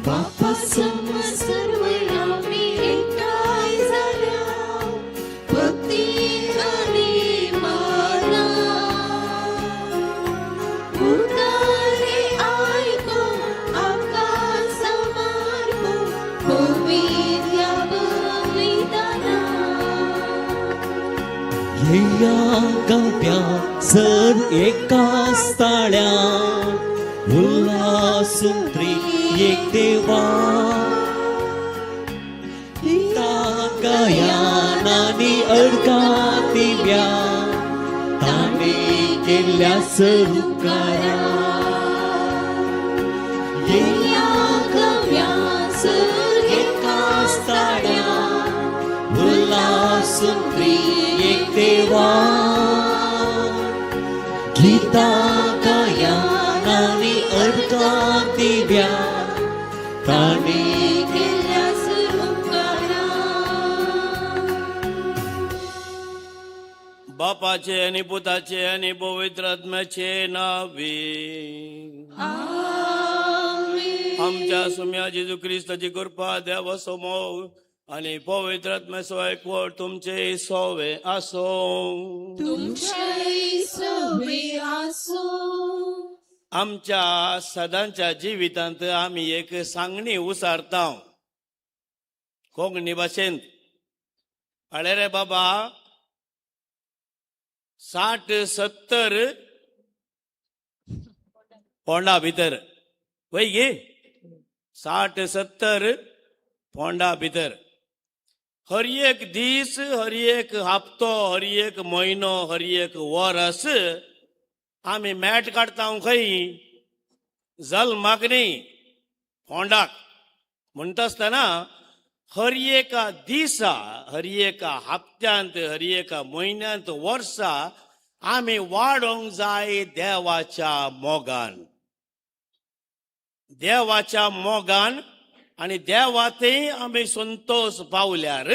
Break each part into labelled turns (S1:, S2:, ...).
S1: बापा सम सर्व आमी एकठांय जाल्या भक्ती आनी माना उतारे आयको आमकां समार्पो पवित्र बलिदाना.
S2: येया गाव्या सर एका ताळ्या उल्हासून एक देवा गायानानी अर्घा दिव्या ताणे केल्या सरुकारा.
S1: येया गव्या सर
S2: एका ताळ्या उल्हासून एक देवा गीता गायानानी अर्घा दिव्या ताणे
S1: केल्या सरुकारा.
S3: बापाचे आणि पुताचे आणि पवित्र आत्म्याचे नावे.
S1: आमेन.
S3: आमच्या सुम्या जेजू क्रिस्ताची कृपा, देवाचो मोग आणि पवित्र आत्म्याचो एकवट तुमचे सोवे आसो.
S1: तुमच्याय सवे आसो.
S3: आमच्या सदांच्या जिवितांत आमी एक सांगणी उसारता कोंकणी भाशेंत. अळे रे बाबा, 60 70 पोंडा भितर वय गे, 60 70 पोंडा भितर. हर एक दीस, हर एक हप्तो, हर एक म्हयनो, हर एक वरस आमी मॅट काडटा खंय? जल्माक न्ही, फोंडाक. म्हणटा आसतना हर एका दिसा, हर एका हप्त्यांत, हर एका म्हयन्यांत, वर्सा आमी वाडोवंक जाय देवाच्या मोगान, देवाच्या मोगान. आनी देवातय आमी संतोश पावल्यार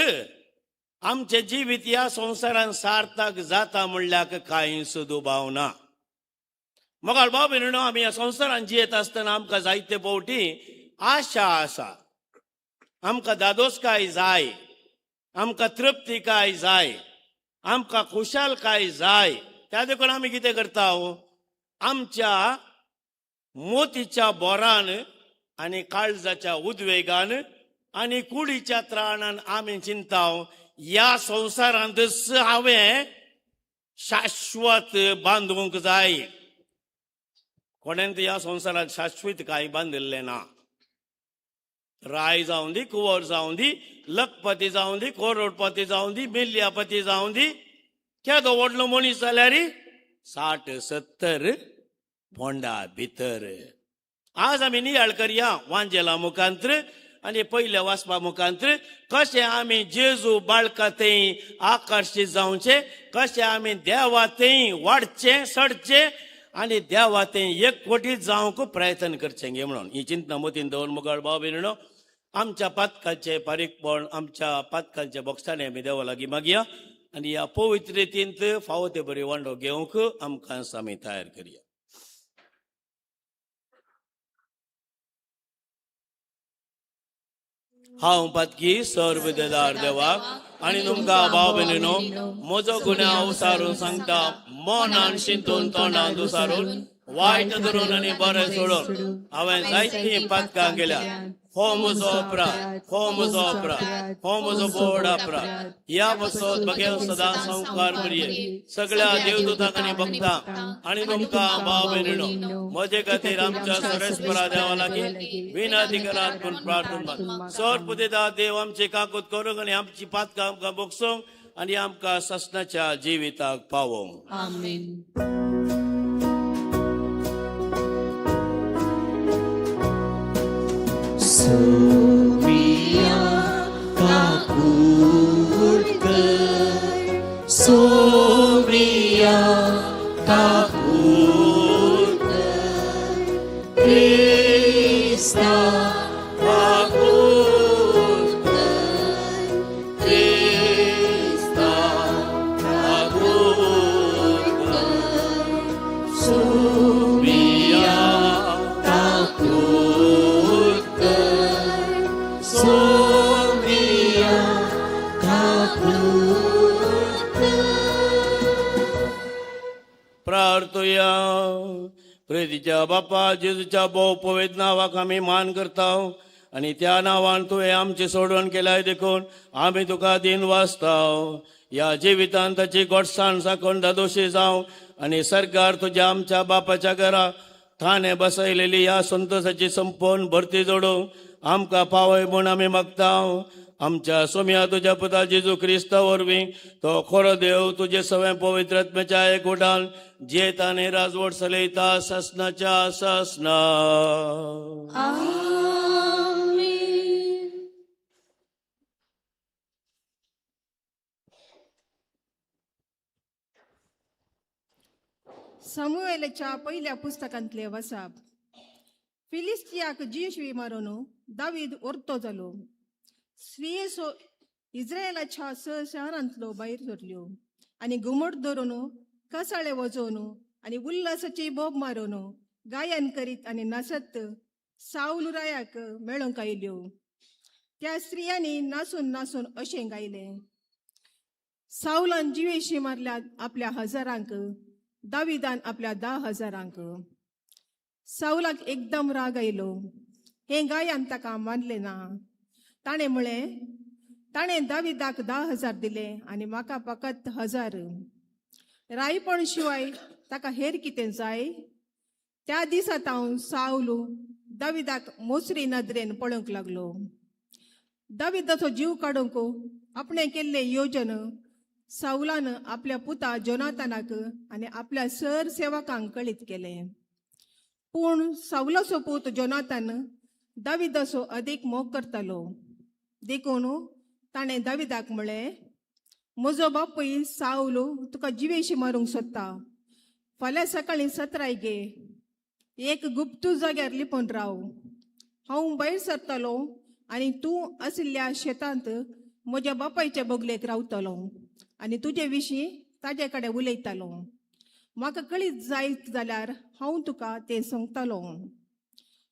S3: आमचें जिवीत ह्या संवसारान सार्थक जाता म्हणल्यार कांयच दुबाव ना. मोगाळ भाव भयणीनो, आमी ह्या संवसारान जियेत आसतना आमकां जायते फावटी आशा आसा, आमकां दादोसकाय जाय, आमकां तृप्तिकाय जाय, आमकां खुशालकाय जाय. त्या देखून आमी कितें करता? आमच्या मोतीच्या बोरान आनी काळजाच्या उद्वेगान आनी कुडीच्या त्राणान आमी चिंता, ह्या संवसारांतच हांवें शाश्वत बांदूंक जाय. कोणेन ह्या संवसारांत शाश्वत कांय बांदिल्लें ना. राय जावं दी, कुंवर जावं दी, लखपती जावं दी, करोडपती जावं दी, मिल्यापती जावं दी, केदो व्हडलो मनीस जाल्यार 60 70 फोंडा भितर. आज आमी नियाळ करया वांजेला मुखांत्र आनी पयल्या वाचपा मुखांत्र, कशें आमी जेजू बाळका थंय आकर्शीत जावचें, कशें आमी देवा थंय वाडचें सडचें आनी देवा थंय एकवटीत जावंक प्रयत्न करचें गे म्हणून. ही चिंतना मतीन दवर, मुगाळ भाव भयणीनो, आमच्या पातकांचे पारीकपण, आमच्या पातकांच्या बोगसाणे आमी देवा लागीं मागया आनी ह्या पवित्र रितींत फावो ते बरी वांडो घेवंक आमकां आमी तयार करया. हांव पातकी सर्व देदार देवाक आनी तुमकां भाव भयणीनो म्हजो गुन्यांव उसारून सांगता. मनान शिंतून, तोंडान दुसारून, वायट धरून आनी बरें सोडून हांवें जायतीं पातकां केल्या. हो म्हजो अपराध, हो म्हजो अपराध, हो म्हजो बोड अपराध. ह्या पासत बगेल सदां संवकार मरिये, सगळ्या देवदूतांक आनी भक्तां आनी तुमकां भाव भयणीनो म्हजे खातीर आमच्या सर्वेस्परा देवा लागीं विनंती करात म्हूण प्रार्थना. सर पुदेता देव आमचे काकूत करूंक आनी आमची पातकां आमकां बोगसूंक आनी आमकां ससनाच्या जिविताक पावोवंक.
S1: आमेन.
S2: सोमिया काकूट कर, सोमिया काकूट कर, क्रिस्ता काकूट कर, क्रिस्ता काकूट कर, सोमिया काकूट कर.
S3: प्रेतीच्या बापा जेजूच्या भोव पवित्र नांवाक आमी मान करता आनी त्या नांवान तुवें आमची सोडवण केल्याय देखून आमी तुका दिन वाचता. ह्या जिवितान ताची गोडसाण साकून दादोशी जावं आनी सरकार तुज्या आमच्या बापाच्या घरा थाणे बसयलेली ह्या संतोषाची संपूर्ण भरती जोडूंक आमकां पावय म्हूण आमी मागता. आमच्या सोम्या तुज्या पुता जेजू क्रिस्ता वरवीं, तो खरो देव, तुजे सगळें पवित्र आत्म्याच्या एकवटान जेत आनी राजवट चलयता ससनाच्या ससना.
S1: आमेन.
S4: सामुएलाच्या पहिल्या पुस्तकांतले वसाप. फिलिस्तियाक जियेशवी मारून दावीद ओर्तो जालो. स्त्रिये सो इस्रायलाच्या स शहरांतलो भायर सरल्यो आनी घुमट धरून, कसाळे वाजोवन आनी उल्हासाची बोब मारून, गायन करीत आनी नाचत सावल रायाक मेळोंक आयल्यो. त्या स्त्रियांनी नासून नासून अशें गायलें, सावलान जिवेशी मारल्या आपल्या हजारांक, दाविदान आपल्या 10,000. सावलाक एकदम राग आयलो. हें गायन ताका मानलें ना. ताणें म्हळें, ताणें दाविदाक 10,000 दिले आनी म्हाका फकत 1,000. रायपण शिवाय ताका हेर कितें जाय? त्या दिसा तावन सावलू दाविदाक मोसरी नदरेन पळोवंक लागलो. दाविदाचो जीव काडूंक आपणें केल्लें योजन सावलान आपल्या पुता जोनातानाक आनी आपल्या सर सेवकांक कळीत केलें. पूण सावलाचो पूत जोनातान दाविदाचो अदीक मोग करतालो. देखून ताणें दाविदाक म्हळें, म्हजो बापूय सावलो तुका जिवेशी मारूंक सोदता. फाल्यां सकाळीं सत्राय घे, एक गुप्त जाग्यार लिपून राव. हांव भायर सरतलो आनी तूं आशिल्ल्या शेतांत म्हज्या बापायच्या बगलेक रावतलो आनी तुजे विशीं ताजे कडेन उलयतालो. म्हाका कळीत जायत जाल्यार हांव तुका तें सांगतालो.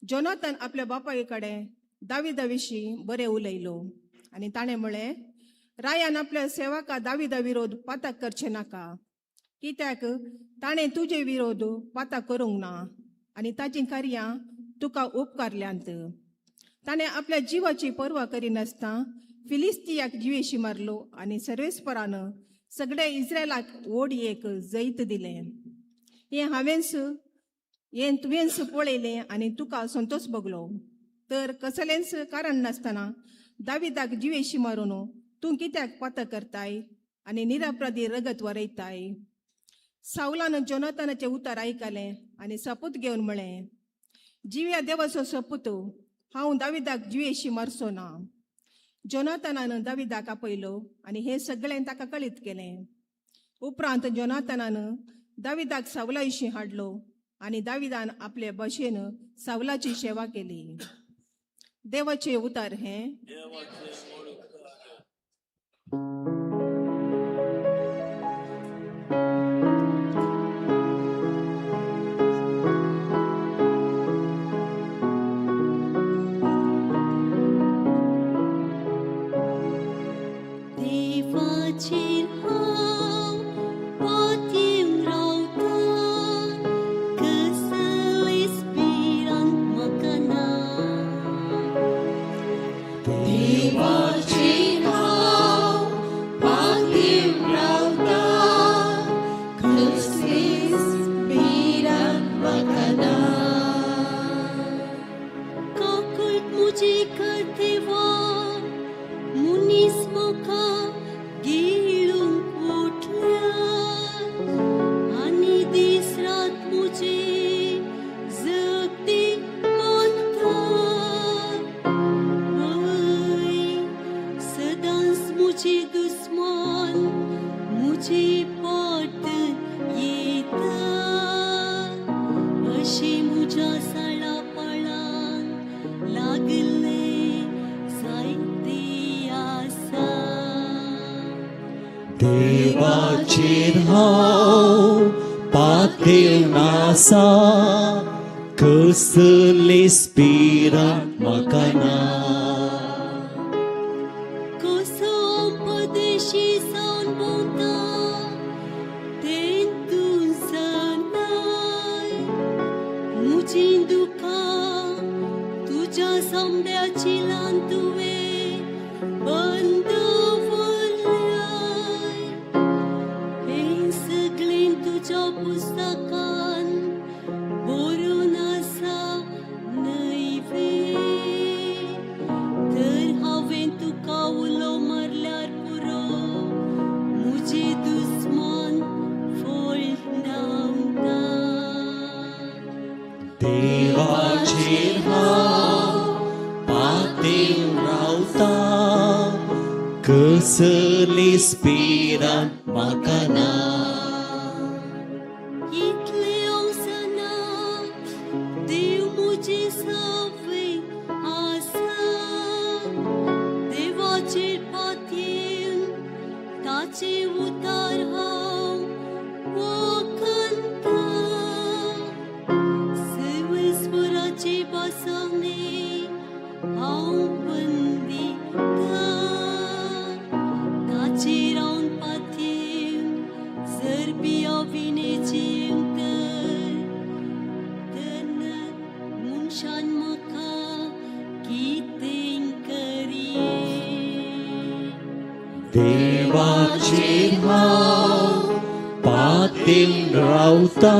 S4: जोनाथन आपल्या बापाय कडेन दाविदा विशीं बरें उलयलो आनी ताणें म्हळें, रायान आपल्या सेवका दाविदा विरोध पाताक करचें नाका, कित्याक ताणें तुजे विरोध पाताक करूंक ना आनी ताचीं कार्यां तुका उपकारल्यांत. ताणें आपल्या जिवाची पर्वा करिनासतना फिलिस्तियाक जिवेशी मारलो आनी सर्वेस्परान सगळ्या इस्रायलाक व्हड एक जैत दिलें. हें हांवेंच हें तुवेंच पळयलें आनी तुका संतोश भोगलो. तर कसलेंच कारण नासतना दाविदाक जिवेशी मारून तूं कित्याक पातक करताय आनी निरापराधी रगत वरयताय? सावलान जोनातानाचें उतर आयकलें आनी सपूत घेवन म्हळें, जिव्या देवाचो सपूत, हांव दाविदाक जिवेशी मारचो ना. जोनातानान दाविदाक आपयलो आनी हें सगळें ताका कळीत केलें. उपरांत जोनातानान दाविदाक सावला विशीं हाडलो आनी दाविदान आपले भशेन सावलाची सेवा केली. देवाचे उतर हें.
S2: देवाचेर हांव पातयेवन रावतां, कसलीच भिरांत म्हाका ना.
S1: देवाचेर हांव पातयेवन रावतां, कसलीच भिरांत म्हाका ना.
S2: काकूळट म्हजी कर देवा, मनीस म्हाका गिळूंक उठल्यार आनी दीस रात म्हजी जगती मानतात. वय सदांच म्हजी दुस्मान म्हजी पाट येता, अशी म्हज्या साळा पाळान लागले जायते आसा.
S5: देवाचेर हांव पातयेवन आसा, कसलीच भिरांत म्हाका ना.
S2: कसो परदेशी जावन भोंवता तें तूं जाणाय. समड्याची ल्हान तुवें बंदवरल्याय हें सगळें तुज्या पुस्तकान बरोवन आसा न्हय वे तर हांवें तुका उलो मारल्यार पुरो मुजे दुस्मान फळ धांवता.
S5: देवाचेर हांव पातेवन रावता, कसली स्पिरांत म्हाका ना.
S2: इतलें अवसना देव मुजे सवे आसा, देवाचेर पातयेवन ताचे उतार हांव वखंता. सर्वेस्वराचे बसवणे हांव बंदिता, ताचेर हांव पातयेवन जर बिया विनेचें तर तेन्ना मनशान म्हाका कितें करये.
S5: देवाचेर हांव पातेवन रावता,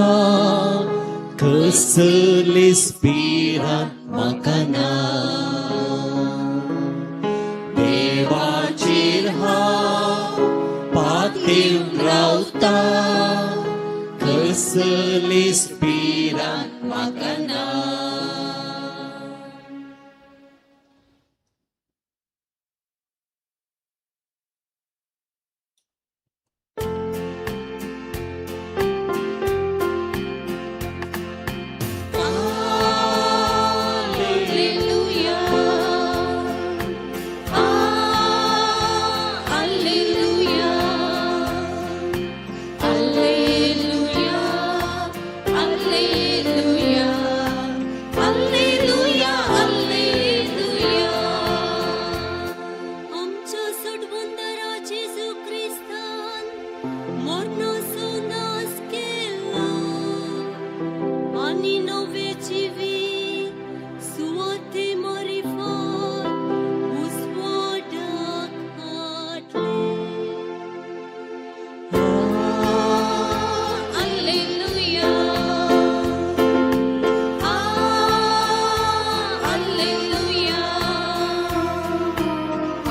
S5: कसली स्पिरांत म्हाका ना. देवाचेर हांव पातेवन रावता, कसली स्पिरांत म्हाका ना.
S1: Alleluia, Alleluia, Alleluia, Alleluia, Alleluia, Alleluia.
S2: आमच्या सडवंदरा जेजू क्रिस्तान मरणाचो नाश केलो आनी नवे जिवीत सुवाते मारिफात उजवाडाक हाडलें.
S1: Alleluia, Alleluia,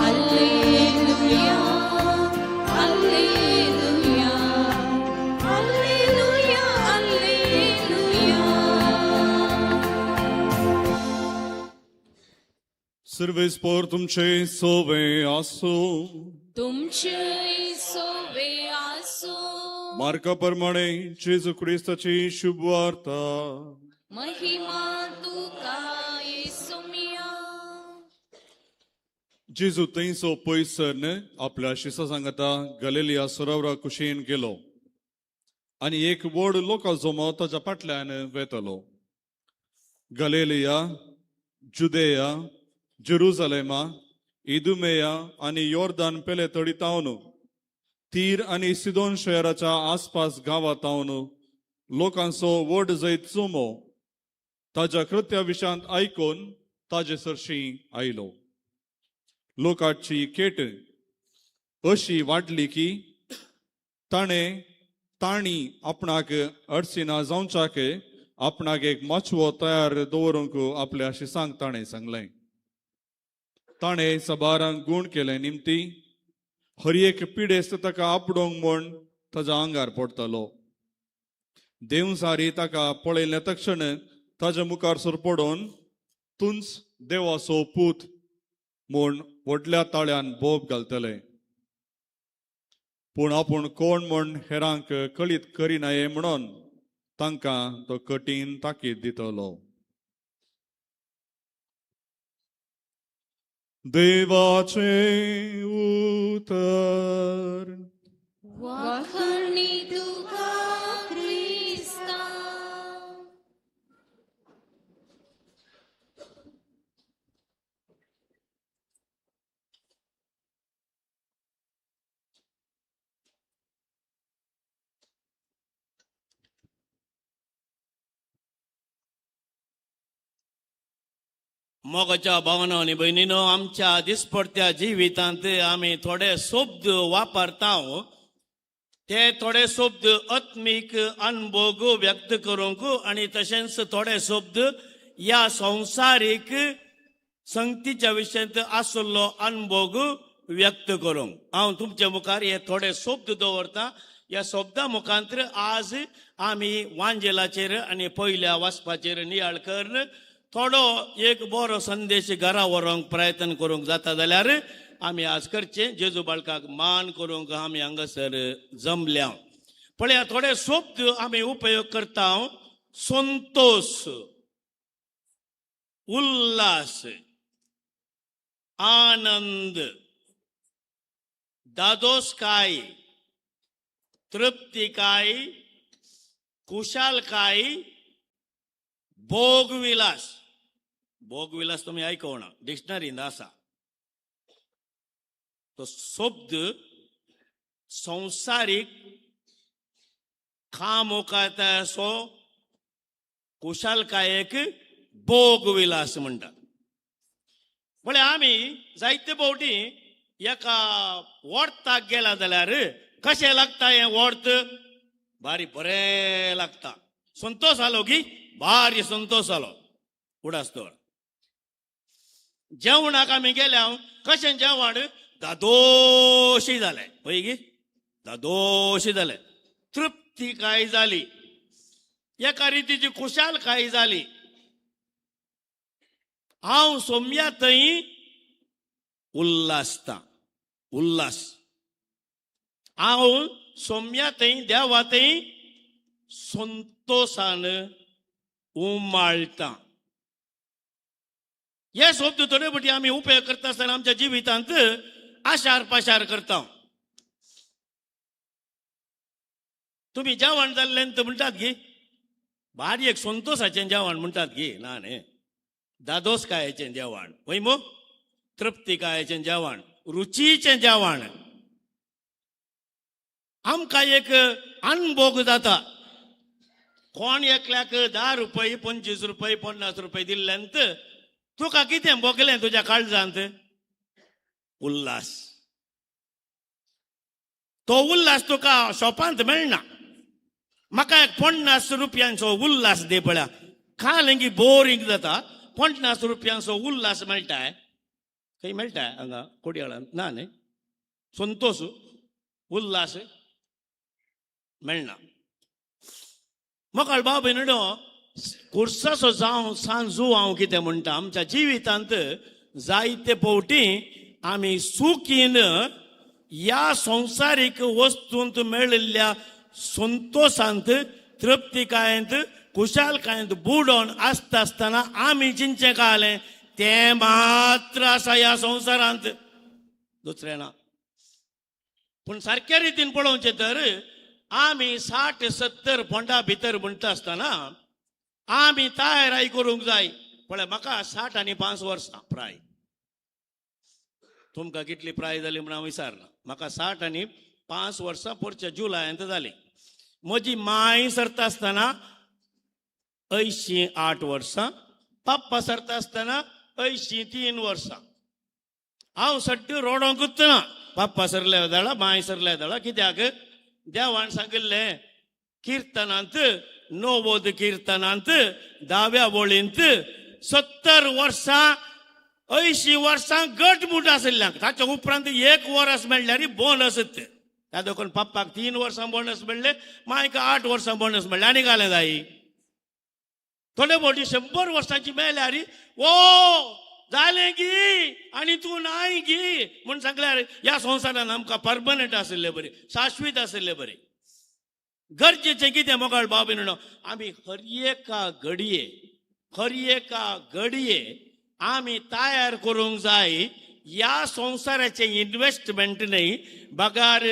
S1: Alleluia, Alleluia, Alleluia, Alleluia.
S6: सर्वेस्पोर तुमचे सोवे आसो.
S1: तुमचे सोवे आसो.
S6: मार्का प्रमाणे जेजू क्रिस्ताची शुभ वार्ता.
S1: महिमा तुका येसुमिया.
S6: जेजू थंयसो पयस सरन आपल्या शिसा सांगता गलेलिया सरोवरा कुशीन गेलो आनी एक व्हड लोकां जमो ताच्या फाटल्यान वेतलो. गलेलिया, जुदेया, जेरुजलेमा, इदुमेया आनी योर्दान पेले तडी तावन तीर आनी सिदोन शहराच्या आसपास गांवात तावन लोकांचो व्हड जैत चुमो ताज्या कृत्या विशांत आयकून ताजे सरशीं आयलो. लोकांची केट अशी वाडली की ताणें तांणी आपणाक अडसिना जावच्याक आपणाक एक माचवो तयार दवरूंक आपल्या शिसांक ताणें सांगलें. ताणें सबारांक गूण केलें निमती हर एक पिडेस्त ताका आपडोंक म्हूण ताज्या आंगार पडटलो. देवसारी ताका पळयलें तक्षण ताज्या मुखार सर पडून तूंच देवाचो पूत म्हूण व्हडल्या ताळ्यान बोब घालतले. पूण आपूण कोण म्हूण हेरांक कळीत करिनाये म्हणून तांकां तो कठीण ताकीद दितलो. देवाचें उतर.
S1: वाखणी तुका क्रिस्ता.
S3: मोगाच्या भावना आनी भयणीनो, आमच्या दिसपडत्या जिवितांत आमी थोडे शब्द वापरता. ते थोडे शब्द आत्मीक अनभोग व्यक्त करूंक आनी तशेंच थोडे शब्द ह्या संवसारीक संगतीच्या विशयांत आशिल्लो अनभोग व्यक्त करूंक हांव तुमच्या मुखार हे थोडे शब्द दवरता. ह्या शब्दा मुखांत आज आमी वांजेलाचेर आनी पयल्या वाचपाचेर नियाळ करून थोडो एक बरो संदेश घरा व्हरूंक प्रयत्न करूंक जाता जाल्यार आमी आज करचें. जेजू बाळकाक मान करूंक आमी हांगासर जमल्या. पळया, थोडे शब्द आमी उपयोग करता. संतोष, उल्हास, आनंद, दादोसकाय, तृप्तिकाय, कुशालकाय, भोगविलास. भोगविलास तुमी आयकूना, डिक्शनरींत आसा तो शब्द. संवसारीक खामोकासो कुशालकायेक भोगविलास म्हणटात. म्हळ्यार आमी जायते फावटी एका वोर्ताक गेला जाल्यार कशें लागता हें वोर्त? बारी बरें लागता. संतोष जालो की भारी संतोष जालो. उडास दवर. जेवणाक आमी गेल्या, कशें जेवण? दादोशी जालें. पळय गी, दादोशी जालें, तृप्ती काय जाली, एका रितीची खुशालकाय जाली. हांव सोम्या थंय उल्हासता, उल्हास. हांव सोम्या थंय देवा थंय संतोशान उमाळटा. हे शब्द थोडे फावटी आमी उपयोग करता आसतना आमच्या जिवितांत आशार पाशार करता. तुमी जेवण जाल्लें म्हणटात गी, भारी एक संतोशाचें जेवण म्हणटात गी. ना न्ही, दादोसकायेचें जेवण वय मो, तृप्तिकायेचें जेवण, रुचीचें जेवण. आमकां एक अनभोग जाता. कोण एकल्याक 10 रुपये, 25 रुपये, 50 रुपये दिल्ल्यान तुका कितें भोगलें तुज्या काळजांत? उल्हास. तो उल्हास तुका शॉपांत मेळना. म्हाका एक 50 रुपयांचो उल्हास दी पळया. खालें की बोरींग जाता. 50 रुपयांचो उल्हास मेळटा खंय? मेळटा हांगा कोडयाळांत ना न्ही. संतोष, उल्हास मेळना. मोकाळ बाब न्हय कुर्साचो जावं सांजू हांव कितें म्हणटा, आमच्या जिवितांत जायते फावटी आमी सुखीन ह्या संवसारीक वस्तूंत मेळिल्ल्या संतोशांत, तृप्तिकायेंत, खुशालकायेंत बुडोवन आसता आसतना आमी चिंचें कालें तें मात्र आसा ह्या संवसारांत, दुसरें ना. पूण सारक्या रितीन पळोवचें तर आमी 60-70 फोंडा भितर म्हणटा आसतना आमी तयाराय करूंक जाय. पळय, म्हाका 60 आनी 5 वर्सां प्राय. तुमकां कितली प्राय जाली म्हूण हांव विचारना. म्हाका 60 आनी 5 वर्सां पोरच्या जुलयांत जाली. म्हजी माय सरता आसतना 88 वर्सां, पप्पा सरता आसतना 83 वर्सां. हांव सट्ट रोडोंकूच ना. पप्पा सरले जाल्यार, माय सरले जाल्यार. कित्याक? देवान सांगिल्लें किर्तनांत, 90 किर्तनांत 10व्या वळींत, 70 वर्सां 80 वर्सां गट मूट आशिल्ल्यांक ताच्या उपरांत 1 वर्स मेळ्ळ्यार बोनस. त्या देखून पप्पाक 3 वर्सां बोनस मेळ्ळें, मायक 8 वर्सां बोनस मेळ्ळें. आनी घालें जाय थोडे फावटी 100 वर्सांची मेळ्ळ्यार ओ जालें गी आनी तूं नाय गी म्हूण सांगल्यार ह्या संवसारान आमकां परमनंट आशिल्ले बरी, शाश्वीत आशिल्ले बरी. गरजेचें कितें मोगाळ बाब न्हय, आमी हर एका घडये, हर एका घडये आमी तयार करूंक जाय. ह्या संवसाराचें इन्वेस्टमेंट न्हय, बगार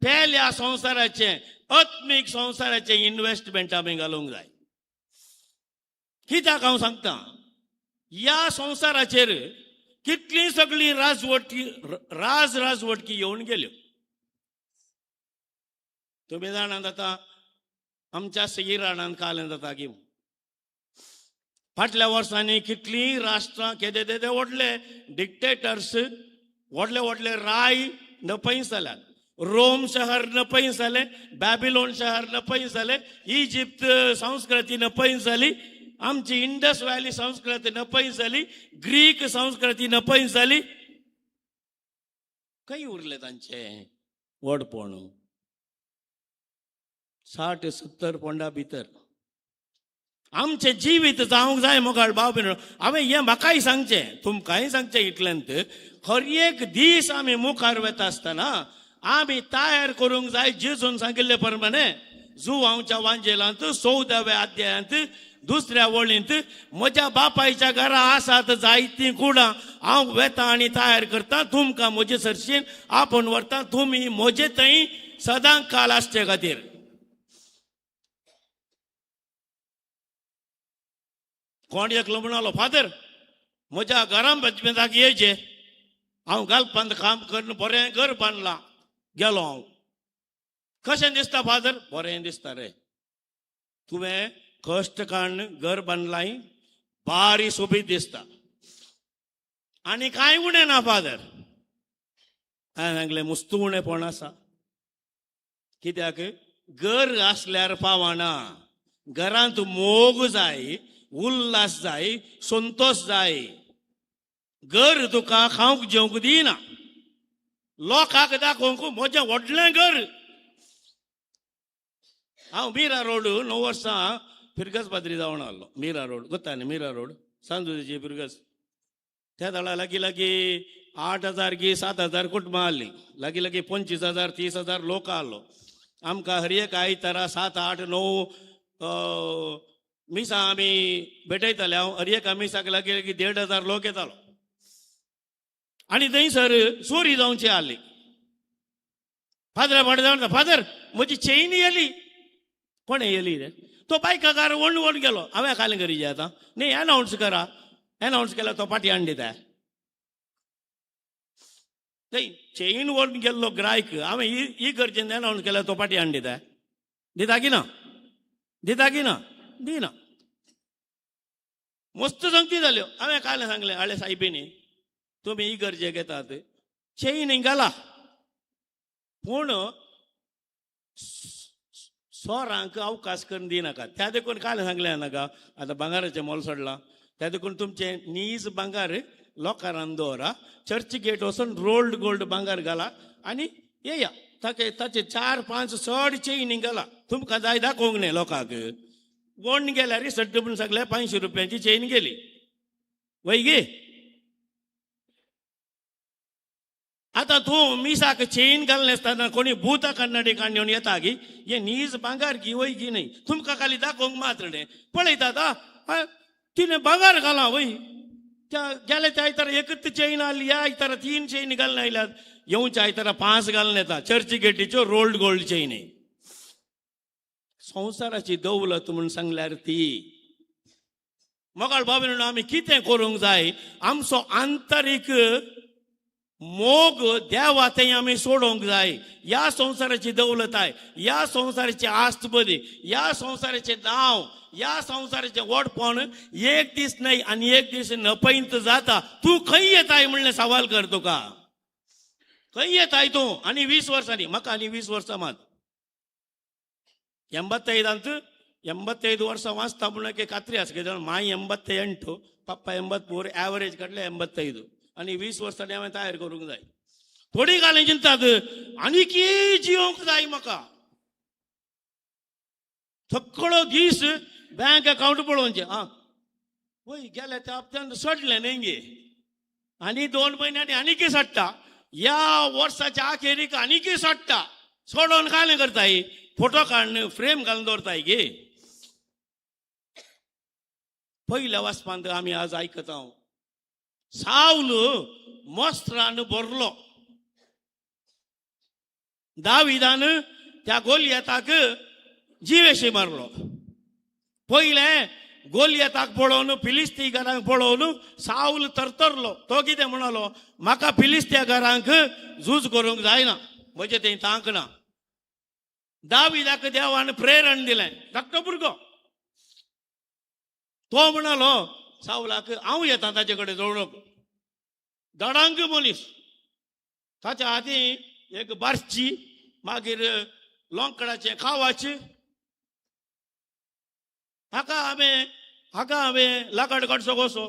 S3: पेल्या संवसाराचें, आत्मीक संवसाराचें इन्वेस्टमेंट आमी घालूंक जाय. कित्याक हांव सांगता, ह्या संवसाराचेर कितली सगळी राजवटकी राजवटकी येवन गेल्यो. तुमी जाणात आतां आमच्या इराणान कालें जाता की फाटल्या वर्सांनी कितलीं राष्ट्रां केदे तेदे व्हडले डिक्टेटर्स, व्हडले व्हडले राय नपयस जाल्यात. रोम शहर नपयस जालें, बॅबिलोन शहर नपयस जालें, इजिप्त संस्कृती नपयस जाली, आमची इंडस व्हॅली संस्कृती नपयस जाली, ग्रीक संस्कृती नपयस जाली. खंय उरलें तांचें व्हडपण? 60-70 पोंडा भितर आमचें जिवीत जावंक जाय. मोगाळ भाव भयण, हांवें हें म्हाकाय सांगचें, तुमकांय सांगचें, इतल्यांत हर एक दीस आमी मुखार वता आसतना आमी तयार करूंक जाय. जेजून सांगिल्ले प्रमाणे जुवांवच्या वांजेलांत 14व्या अध्यायांत 2ऱ्या वळींत, म्हज्या बापायच्या घरा आसात जायतीं कुडां, हांव वेता आनी तयार करता, तुमकां म्हजे सरशीन आपोवन व्हरता, तुमी म्हजे थंय सदां काल आसचे खातीर. कोण एकलो म्हणालो, फादर म्हज्या घरान बचमेंताक येयचे, हांव गालपांत काम करून बरें घर बांदलां, गेलो हांव. कशें दिसता फादर? बरें दिसता रे, तुवें कश्ट काडून घर बांदलाय, बारी सोबीत दिसता आनी कांय उणें ना फादर. हांवें सांगलें, मुस्तू उणेपण आसा. कित्याक? घर आसल्यार पावना, घरांत मोग जाय, उल्हास जाय, संतोश जाय. घर तुका खावंक जेवंक दिना, लोकांक दाखोवंक म्हजें व्हडलें घर. हांव मीरा रोड 9 वर्सां फिरगज पाद्री जावन आसलो. मीरा रोड गोत्ता न्ही, मीरा रोड सांजुची फिरगज, त्या दळा लागीं लागीं 8,000 की 7,000 कुटुंबां आहलीं, लागीं लागीं 25,000 30,000 लोक आहलो. आमकां हर एक आयतारा 7, 8, 9 मिसां आमी भेटयताले. हांव हर एका मिसाक लागीं लागीं 1,500 लोक येतालो. आनी थंयसर चोरी जावची आहली. फादरा फाट जावन, फादर म्हजी चेन येली. कोणें येली रे? तो बायकाकार ओंड ओंड गेलो. हांवें खालें करीजे आतां न्ही, एनावन्स करा. एनावन्स केल्यार तो पाटी हाडून दिता. थंय चेन व्हरून गेल्लो ग्रायक, हांवें ही गरजेन एनावन्स केल्यार तो पाटी हाडून दिता. दिता की ना? दिता की ना? दिना. मस्त संगती जाल्यो. हांवें काल सांगलें, हाडले सायबिनी तुमी ही गरजे घेतात, चेन घाला, पूण सोरांक अवकाश करून दिनाका. त्या देखून काल सांगलें नाका, आतां भांगाराचें मोल सोडलां, त्या देखून तुमचें नीज भांगार लोकारान दवरा, चर्च गेट वचून रोल्ड गोल्ड भांगार घाला आनी येया. ताके ताचे 4, 5 चड चेनी घाला, तुमकां जाय दाखोवंक न्ही लोकांक. वण गेल्यार सट्ट पूण सगळे 500 रुपयांची चेन गेली वय गे. आतां तूं मिसाक चेन घालना आसतना कोणी भूता कन्नडी काडून येता गी, हे नीज भांगार गी वय गी न्ही, तुमकां खाली दाखोवंक मात्र न्ही. पळयतात तिणें भांगार घालां वय, त्या गेले त्या आयतारा एकच चेन आसली, ह्या आयतारा 3 चेनी घालून आयल्यात, येवच्या आयतारा 5 घालून येता. चर्ची गेटीच्यो रोल्ड गोल्ड चेनी. संवसाराची दौलत म्हूण सांगल्यार ती. मोगाळ बाबीन आमी कितें करूंक जाय? आमचो आंतरीक मोग देवा थंय आमी सोडोवंक जाय. ह्या संवसाराची दौलत आहे, ह्या संवसाराची आस्त बरी, ह्या संवसाराचें नांव, ह्या संवसाराचें व्हडपण एक दीस न्हय आनी एक दीस नपयंत जाता. तूं खंय येताय म्हणलें सवाल कर तुका, खंय येताय तूं? आनी 20 वर्सांनी म्हाका आनी 20 वर्सां मात 85 85 वर्सां वाचता म्हणून एक खात्री आसा. कित्याक माय 88, पप्पा 84, एवरेज काडले 85, आनी 20 वर्सांनी हांवें तयार करूंक जाय. थोडी घाली चिंतात आनी की जिवंक जाय म्हाका. सगळो दीस बँक अकावंट पळोवचें. आं वय गेले त्या हप्त्यान सडलें न्ही गे, आनी 2 म्हयन्यांनी आनीकय सडटा, ह्या वर्साच्या अखेरीक आनीकय सडटा. सोडोवन कालें करताय, फोटो काडून फ्रेम घालून दवरताय गे. पयल्या वाचपांत आमी आज आयकता, सावल मोस्त्रान भरलो. दाविदान त्या गोलियताक जिवेशी मारलो. पयलें गोलियताक पळोवन, फिलिस्तीकारांक पळोवन सावल तरतरलो. तो कितें म्हणालो, म्हाका फिलिस्तीकारांक झूज करूंक जायना, म्हजें थंय तांक ना. दाविदाक देवान प्रेरण दिलें, धाकटो भुरगो, तो म्हणालो सावलाक हांव येता ताचे कडेन जोडूंक. दडांग मनीस, ताच्या हाती एक बारची, मागीर लोंकडाचें खावाचें. हाका हांवें लाकड काडचो कसो,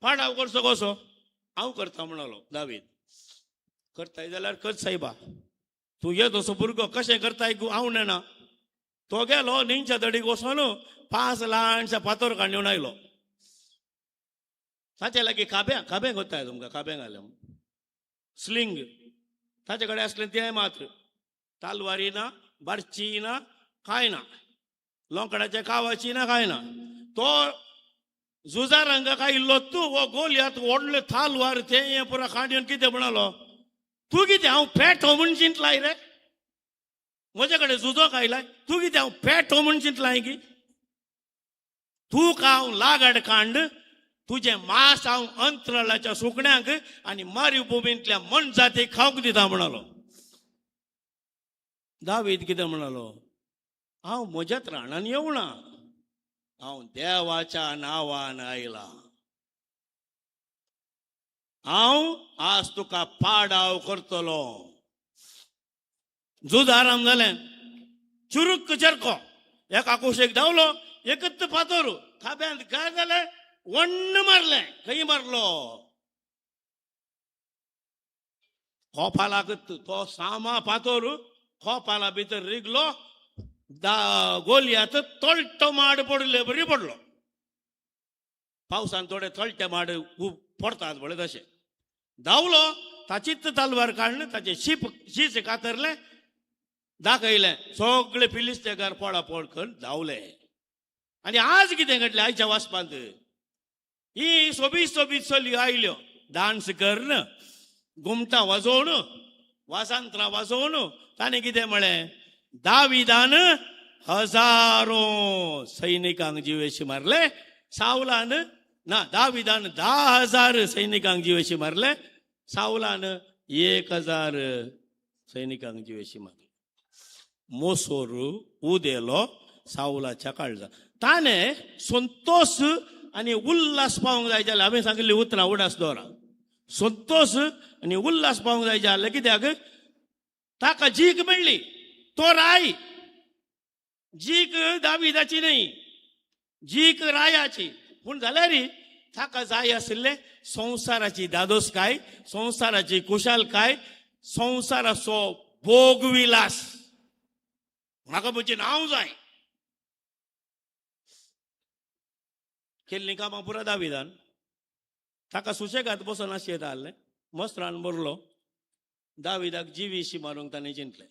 S3: पाडाव करचो कसो, हांव करता म्हणालो दावीद. करताय जाल्यार कर सायबा, तूं ये तसो भुरगो कशें करताय हांव नेणा. तो गेलो न्हंयच्या दडीक वचोन 5 ल्हानशा फातर काडून आयलो. ताचे लागीं खाब्यां खाब्यां करताय तुमकां, खाब्यां घालें स्लिंग ताचे कडेन आसलें तें मात्र, तालवारी ना, बारची ना, कांय ना, लोंकडाचें खावाची ना, कांय ना. तो झुजारांक आयिल्लो तूं हो गोलयात व्हडले तालवार तें पुरा काडून कितें म्हणालो, तूं कितें हांव पेटो म्हूण चिंतलाय रे, म्हजे कडेन झुजोक आयलाय, तूं कितें हांव पेटो म्हूण चिंतलाय की, तुका हांव लागड कांड, तुजें मांस हांव अंतराळाच्या सुकण्यांक आनी मारुभुमींतल्या मनजातीक खावंक दिता म्हणालो. दावीद कितें म्हणालो, हांव म्हज्याच राणान येवना, हांव देवाच्या नांवान आयला, हांव आज तुका पाडाव करतलो. झूज आराम जालें, चुरूक चरको एका कुशीक धांवलो, एकच फातर खाब्यांत काय जालें, वण्ण मारलें. खंय मारलो? खोपालाक. तो सामा फातर खोपाला भितर रिगलो, गोलयात तळटो माड पडले बरी पडलो. पावसान थोडे तळटे माड पडतात पळय तशें. धांवलो, ताचीच तलवार काडली, ताचें शीस कातरलें, दाखयलें, सगळे फिलिस्तेकार पळापळ करून धांवले. आनी आज कितें घडलें आयच्या वाचपांत, ही सोबीत सोबीत चलयो आयल्यो डांस करून, घुमटां वाजोवन, वाजंत्रां वाजोवन. ताणें कितें म्हळें, दाविदान हजारो सैनिकांक जिवेशी मारले, सावलान ना, दाविदान 10,000 सैनिकांक जिवेशी मारले, सावलान 1,000 सैनिकांक जिवेशी मारले. मोसोर उदेलो सावलाच्या काळजा. ताणें संतोष आनी उल्हास पावंक जाय जाल्यार, हांवें सांगिल्ली उतरां उडास दवरा, संतोष आनी उल्हास पावंक जाय जाल्यार कित्याक ताका जीक मेळ्ळी. तो राय, जीक दाविदाची न्हय, जीक रायाची. पूण जाल्यार ताका जाय आशिल्लें संवसाराची दादोसकाय, संवसाराची खुशालकाय, संवसाराचो भोगविलास. म्हाका म्हजें नांव जाय. केल्लीं कामां पुरा दाविदान. ताका सुशेगाद बसून आशेत आहलें, मस्त्रान भरलो, दाविदाक जिवीशी मारूंक ताणें चिंतलें.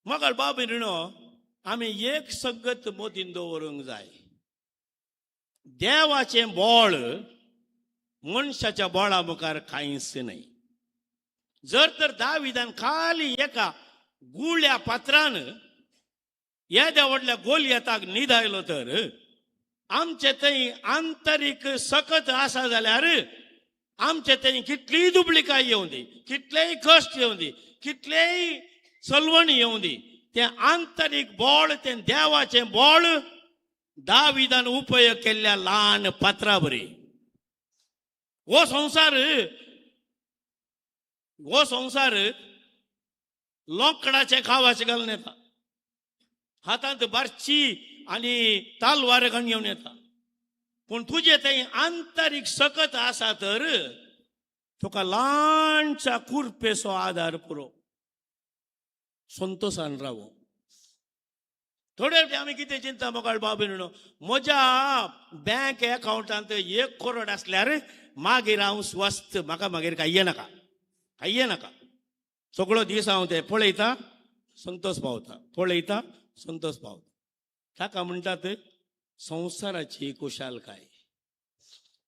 S3: मगळ बाब न्हू, आमी एक संगत मोतीन दवरूंक जाय. देवाचें बळ मनशाच्या बळा मुखार कांयच न्हय. जर तर दाविदान खाली एका गुळ्या पात्रान येद्या व्हडल्या गोलयताक निदायलो तर आमचे थंय आंतरीक सकत आसा जाल्यार आमचे थंय कितलीय दुबळिकाय येवं दी, कितलेय कश्ट येवं दी, कितलेय सलवण येवं दी, तें आंतरीक बळ, तें देवाचें बळ दाविदान उपयोग केल्ल्या ल्हान पात्रा बरी. हो संवसार, हो संवसार लोकडाचें खावाचें घालून येता, हातांत बारची आनी तालवार घालून घेवन येता. पूण तुजें तें आंतरीक सकत आसा तर तुका ल्हानशा कुरपेचो आदार पुरो, संतोशान रावो. थोडे आमी कितें चिंता मोगाळ बाब न्हू, म्हज्या बँक अकावंटांत 1 करोड आसल्यार मागीर हांव स्वस्थ, म्हाका मागीर कांय नाका, कांय नाका. सगळो दीस हांव ते पळयता, संतोष पावता, पळयता, संतोष पावता. ताका म्हणटात संवसाराची खुशालकाय.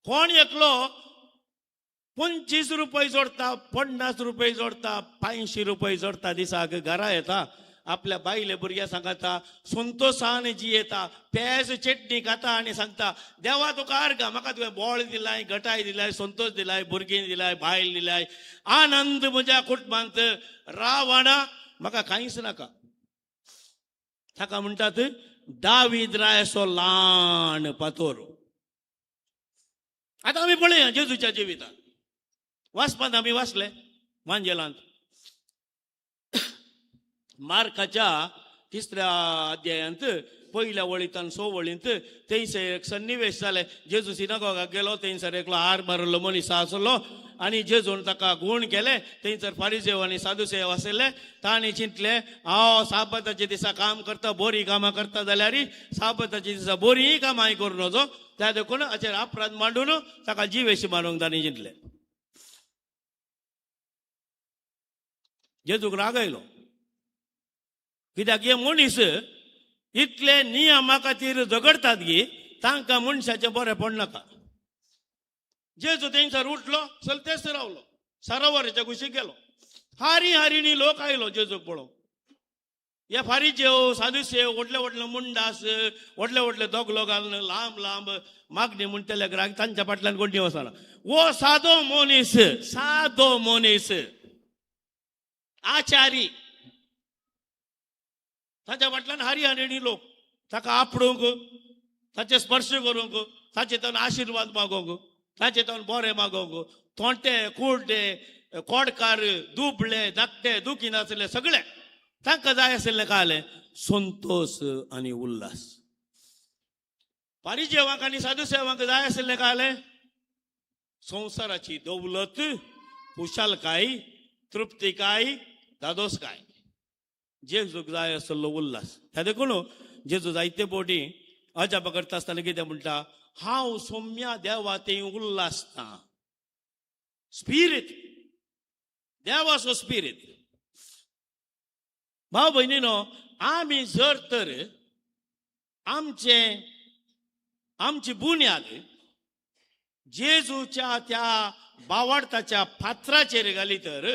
S3: कोण एकलो 25 रुपये जोडता, 50 रुपये जोडता, 500 रुपये जोडता, दिसाक घरा येता, आपल्या बायले भुरग्या सांगता, संतोशान जी येता, पेज चटणी खाता आनी सांगता, देवा तुका अर्घ, म्हाका तुवें बोळ दिलाय, गटाय दिलाय, संतोष दिलाय, भुरगीं दिलाय, बायल दिलाय, आनंद म्हज्या कुटुंबांत रावणा, म्हाका कांयच नाका. ताका म्हणटात दावीद रायाचो ल्हान पातोर. आतां आमी पळया जेजूच्या जिवितांत वाचपांत आमी वाचले वांजेलांत मार्काच्या तिसऱ्या अध्यायांत पयल्या वळींत स वळींत थंयसर एक सन्निवेश जाले. जेजू सिनागोगाक गेलो, थंयसर एकलो हार मारिल्लो मनीस आसलो आनी जेजून ताका गूण केले. थंयसर फारिजेव आनी सादुसेव आशिल्ले. तांणी चिंतले, हांव साबाताच्या दिसा काम करता, बोरी कामां करता जाल्यार साबाताच्या दिसा बोरीय कामां करूं नजो, त्या देखून हाचेर अपराध मांडून ताका जिवेशी मारूंक तांणी चिंतले. जेजूक राग आयलो, कित्याक हे मनीस इतले नियमा खातीर झगडतात गी, तांकां मनशाचें बरें पडनाका. जेजू थंयसर उठलो, चलतेच रावलो, सरोवराच्या कुशीक गेलो. हारी हारिणी लोक आयलो जेजूक पळोवंक. हे फारीजेव सादुसेव व्हडले व्हडले मुंडास, व्हडले व्हडले दोगलो घालून लांब लांब मागणी म्हणटले ग्राहक तांच्या फाटल्यान कोणी वचना. हो सादो मनीस, सादो मनीस, आचारी, ताच्या फाटल्यान हारी हारिणी लोक ताका आपडूंक, ताचे स्पर्श करूंक, ताचे तावन आशिर्वाद मागोवंक, ताचे तावन बरें मागोवंक. थोंटे कुड्डे कोडकार दुबळे धाकटे दुखी नासले सगळे तांकां जाय आशिल्लें काय संतोश आनी उल्हास. पारिजेवांक आनी साधुसेवांक जाय आशिल्लें काय संवसाराची दौलत, खुशालकाय, तृप्तिकाय, धादोसकाय. जेजूक जाय आसलो उल्हास. त्या देखून जेजू जायते बोटी अजाप करता आसतना कितें म्हणटा, हांव सोम्या देवा ते उल्हासता. स्पिरीत, देवाचो स्पिरीत. भाव भयणीनो, आमी जर तर आमचे आमची बुन्याद जेजूच्या त्या बावडताच्या फातराचेर घाली तर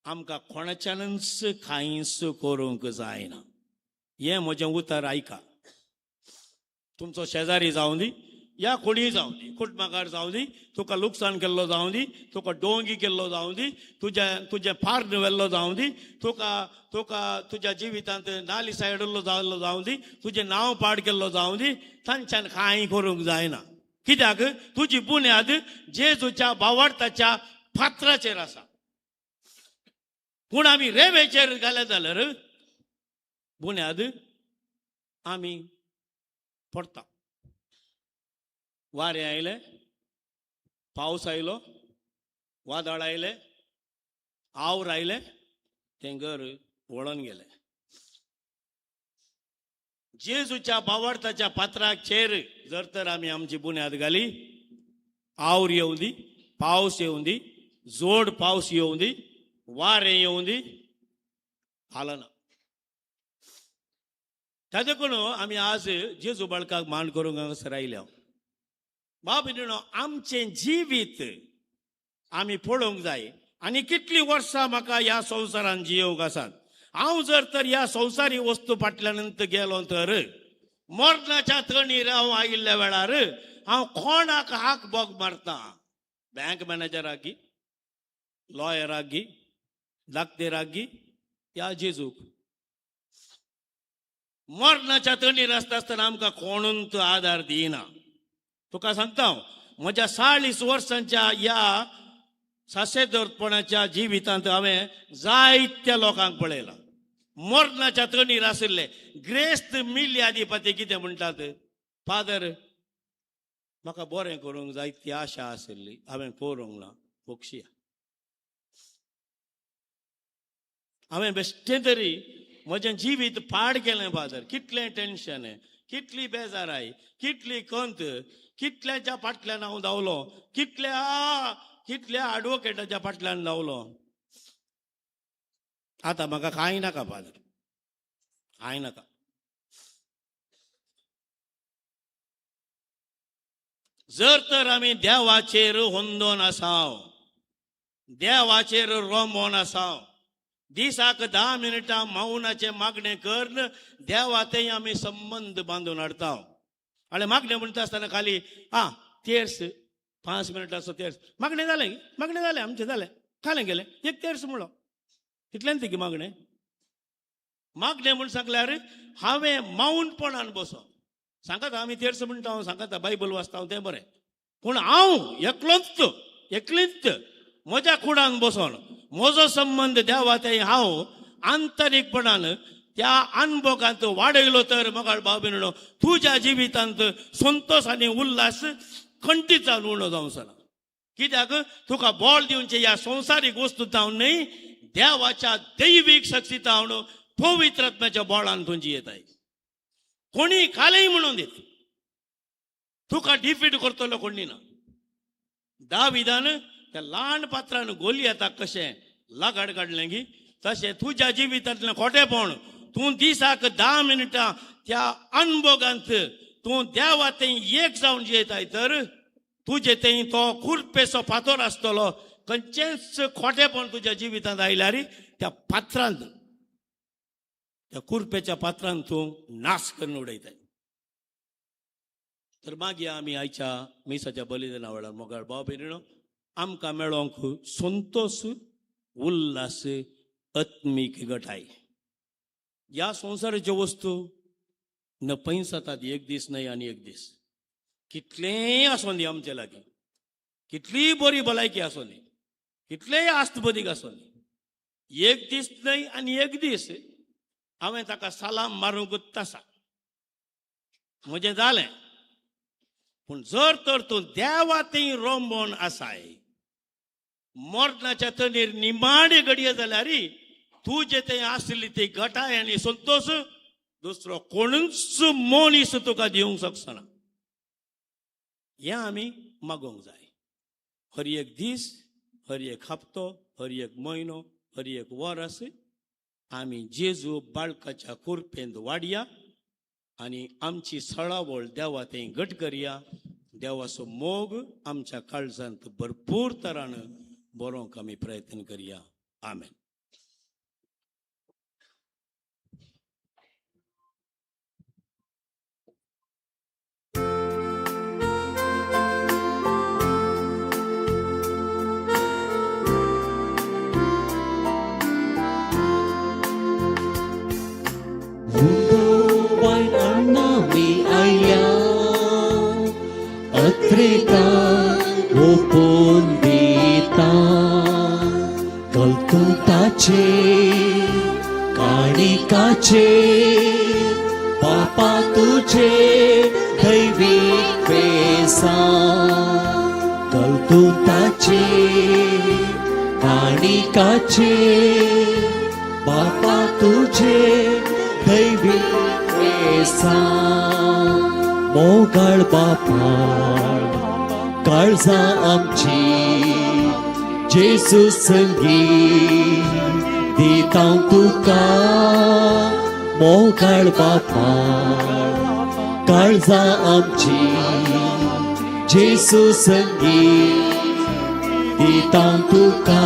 S3: आमकां कोणाच्यानच कांयच करूंक जायना. हें म्हजें उतर आयका. तुमचो शेजारी जावं दी या कोणीय जावं दी, कुटमाकार जावं दी, तुका लुकसाण केल्लो जावं दी, तुका डोंगी केल्लो जावं दी, तुज्या तुजें फार्न व्हेल्लो जावं दी, तुका तुका तुज्या जिवितांत नाली सायडल्लो जाल्लो जावं दी, तुजें नांव पाड केल्लो जावं दी, तांच्यान कांय करूंक जायना. कित्याक तुजी बुन्याद जेजूच्या बावडताच्या फातराचेर आसा. पूण आमी रेवेचेर घाले जाल्यार बुन्याद आमी पडटा. वारें आयलें, पावस आयलो, वादळ आयलें, आवर आयलें, तें घर वळोन गेलें. जेजूच्या बावडताच्या पात्राचेर जर तर आमी आमची बुन्याद घाली, आवर येवं दी, पावस येवं दी, जोड पावस येवं दी, वारें येवं दी, हालना. त्या देखून आमी आज जेजू बाळकाक मान करूंक हांगासर आयल्या. बाब भयणीनो, आमचें जिवीत आमी पळोवंक जाय. आनी कितलीं वर्सां म्हाका ह्या संवसारान जियोवंक आसात. हांव जर तर ह्या संवसारी वस्तू फाटल्यान गेलो तर मरणाच्या तणीर हांव आयिल्ल्या वेळार हांव कोणाक हाक बोग मारता? बँक मॅनेजराक गी, लॉयराक गी, दाक्तेराक गी, या जेजूक? मरणाच्या तणीर आसता आसतना आमकां कोणून आदार दिना. तुका सांगता हांव, म्हज्या 40 वर्सांच्या ह्या सासेदोरपणाच्या जिवितांत हांवें जायत्या लोकांक पळयलां मरणाच्या तणीर आशिल्ले. ग्रेस्त मिल्ल्याधिपती कितें म्हणटात, फादर म्हाका बरें करूंक जायती आशा आशिल्ली, हांवें करूंक ना, बक्षिया. हांवें बेश्टें तरी म्हजें जिवीत पाड केलें फादर. कितलें टेन्शन, कितली बेजाराय, कितली कंत, कितल्याच्या फाटल्यान हांव धांवलो, कितल्या कितल्या एडवोकेटाच्या फाटल्यान धांवलो. आतां म्हाका कांय नाका फादर, कांय नाका. जर तर आमी देवाचेर होंदोन आसाव, देवाचेर रोमोन आसाव, दिसाक 10 मिनटां मौनाचें मागणें करून देवा तें आमी संबंद बांदून हाडटा. आनी मागणें म्हणटा आसतना खाली आं तेर्स 5 मिनटाचो तेर्स मागणें जालें, मागणें जालें आमचें जालें, खालें गेलें, एक तेर्स म्हणलो, तितल्यान ती मागणें. मागणें म्हूण सांगल्यार हांवें माऊनपणान बसो सांगता. आमी तेर्स म्हणटा, हांव सांगता, बायबल वाचता हांव, तें बरें, पूण हांव एकलोच एकलीच म्हज्या कुडान बसोन म्हजो संबंद देवा ते हांव आंतरीकपणान त्या अनभोगांत वाडयलो तर मोगाळ भाव भयणीनो, तुज्या जिवितांत संतोश आनी उल्हास खंडीत जावन उणो जावचो ना. कित्याक तुका बळ दिवचें ह्या संवसारीक वस्तू जावन न्हय, देवाच्या दैवीक शक्ती जावन पवित्र आत्म्याच्या बळान तुजी येताय. कोणी कालय म्हणून दित तुका डिफीट करतलो कोणी ना. दाविदान त्या ल्हान पात्रान गोलियताक कशें लगाड काडलें की तशें तुज्या जिवितांतलें खोटेपण तूं दिसाक 10 मिनटां त्या अनभोगांत तूं देवा थंय एक जावन जियेताय तर तुजे थंय तो कुर्पेचो फातोर आसतलो. खंयचेंच खोटेपण तुज्या जिवितांत आयल्यार त्या पात्रांत, त्या कुर्पेच्या पात्रांत तूं नाश करून उडयताय. तर मागीर आमी आयच्या मिसाच्या बलिदाना वेळार मोगाळ भाव भयणीनो, आमकां मेळोंक संतोश, उल्हास, आत्मीक गटाय. ह्या संवसाराच्यो वस्तू नपयसातात एक दीस न्हय आनी एक दीस. कितलेंय आसूं दी आमचे लागीं, कितलीय बरी भलायकी आसूं दी, कितलेंय आस्त बदीक आसूं दी, एक दीस न्हय आनी एक दीस हांवें ताका सलाम मारूंकूच आसा, म्हजें जालें. पूण जर तर तूं देवा थंय रोंबोन आसाय, मरणाच्या तणीर निमाणी घडये जाल्यार तुजे थंय आसली ती गटाय आनी संतोश दुसरो कोणूच मनीस तुका दिवंक शकना. हें आमी मागोवंक जाय. हर एक दीस, हर एक हप्तो, हर एक म्हयनो, हर एक वर्स आमी जेजू बाळकाच्या कुरपेंत वाडया आनी आमची सळावळ देवा थंय घट करया. देवाचो मोग आमच्या काळजांत भरपूर तरान बरोवंक आमी प्रयत्न करया. आमेन.
S5: ओपून दिता कलतुताचे काणिकाचे पापा तुझे दैवीक पेसा कलतुताचे काणिकाचे बापा तुझे दैवीक पेसा मोगाळ बापा काळजा आमची जेजू संगी दिता तुका मोगाळ बापा काळजा आमची जेजू संगी दिता तुका.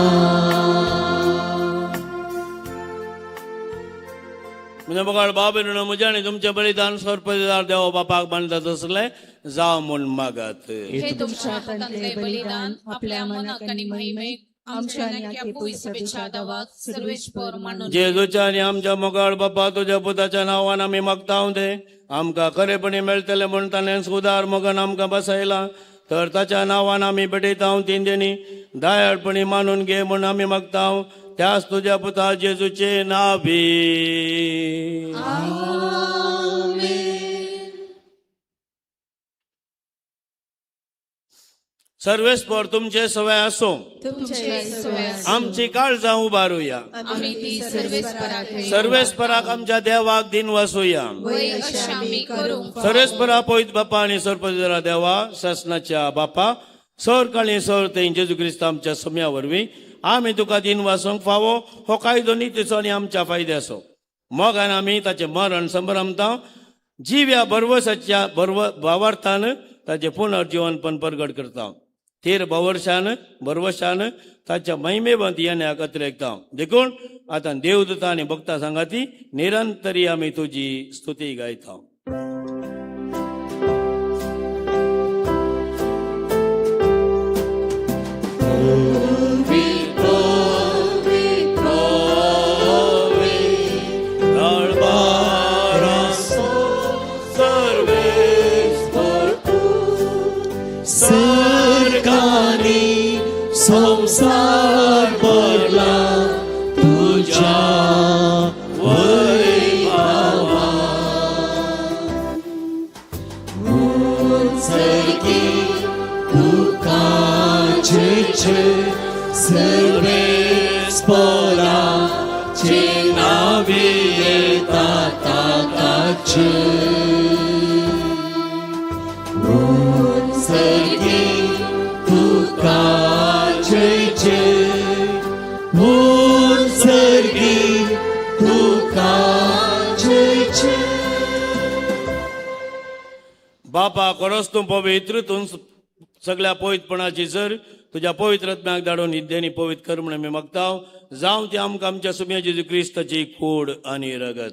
S3: म्हज्या मोगाळ भाव भयणीनो, म्हजें आनी तुमचें बलिदान सर्पदार देवा बापाक मानता तसलें जावं म्हूण मागात.
S1: हे तुमच्या हातांतले बलिदान आपल्या मनाक आनी महिमेक आमच्या आनी आख्या पुयसभेच्या दावाक सर्वेस्पर मानून.
S3: जेजूच्या आनी आमच्या मोगाळ बापा तुज्या पुताच्या नांवान आमी मागता ते आमकां खरेपणी मेळटलें म्हूण ताणें सुदार मोगान आमकां बसयला तर ताच्या नांवान आमी भेटयता तीन देणी दयाळपणी मानून घे म्हूण आमी मागता त्याच तुज्या पुता जेजूचे नावी. सर्वेस्पर तुमचे सवय असो. आमची काळजां उबारुया. सर्वेस्पराक आमच्या देवाक दिन वासूया. सर्वेस्परा पवित्र बापा आनी सर्पदरा देवा सासनाच्या बापा सर काळी सर थंय जेजू क्रिस्त आमच्या सम्या वरवीं आमी तुका दिन वासूंक फावो हो कायदो नितीचो आनी आमच्या फायद्याचो. मोगान आमी ताचें मरण संभ्रमता जिव्या भरवसाच्या भावार्थान ताचें पुनर्जीवनपण परगट करता. थीर भरवशान भरवशान ताच्या महिमेवंत येण्याक अतिरेकता. देखून आतां देवदूता आनी भक्ता सांगाती निरंतरी आमी तुजी स्तुती गायता.
S5: मोगानी संवसार भरला तुझ्या वैभवान. उंचगी तुका जेचे सर्वेस्पराचे नावे येता ताकाचे. उंचगी तुका जेचे, उंचगी तुका जेचे.
S3: बापा खरोच तूं पवित्र, तूं सगळ्या पवित्रपणाची जर तुज्या पवित्र आत्म्याक धाडून हिद्यांनी पवित्र कर म्हण आमी मागता. जावं ती आमकां आमच्या सुम्या जेजू क्रिस्ताची कूड आनी रगत.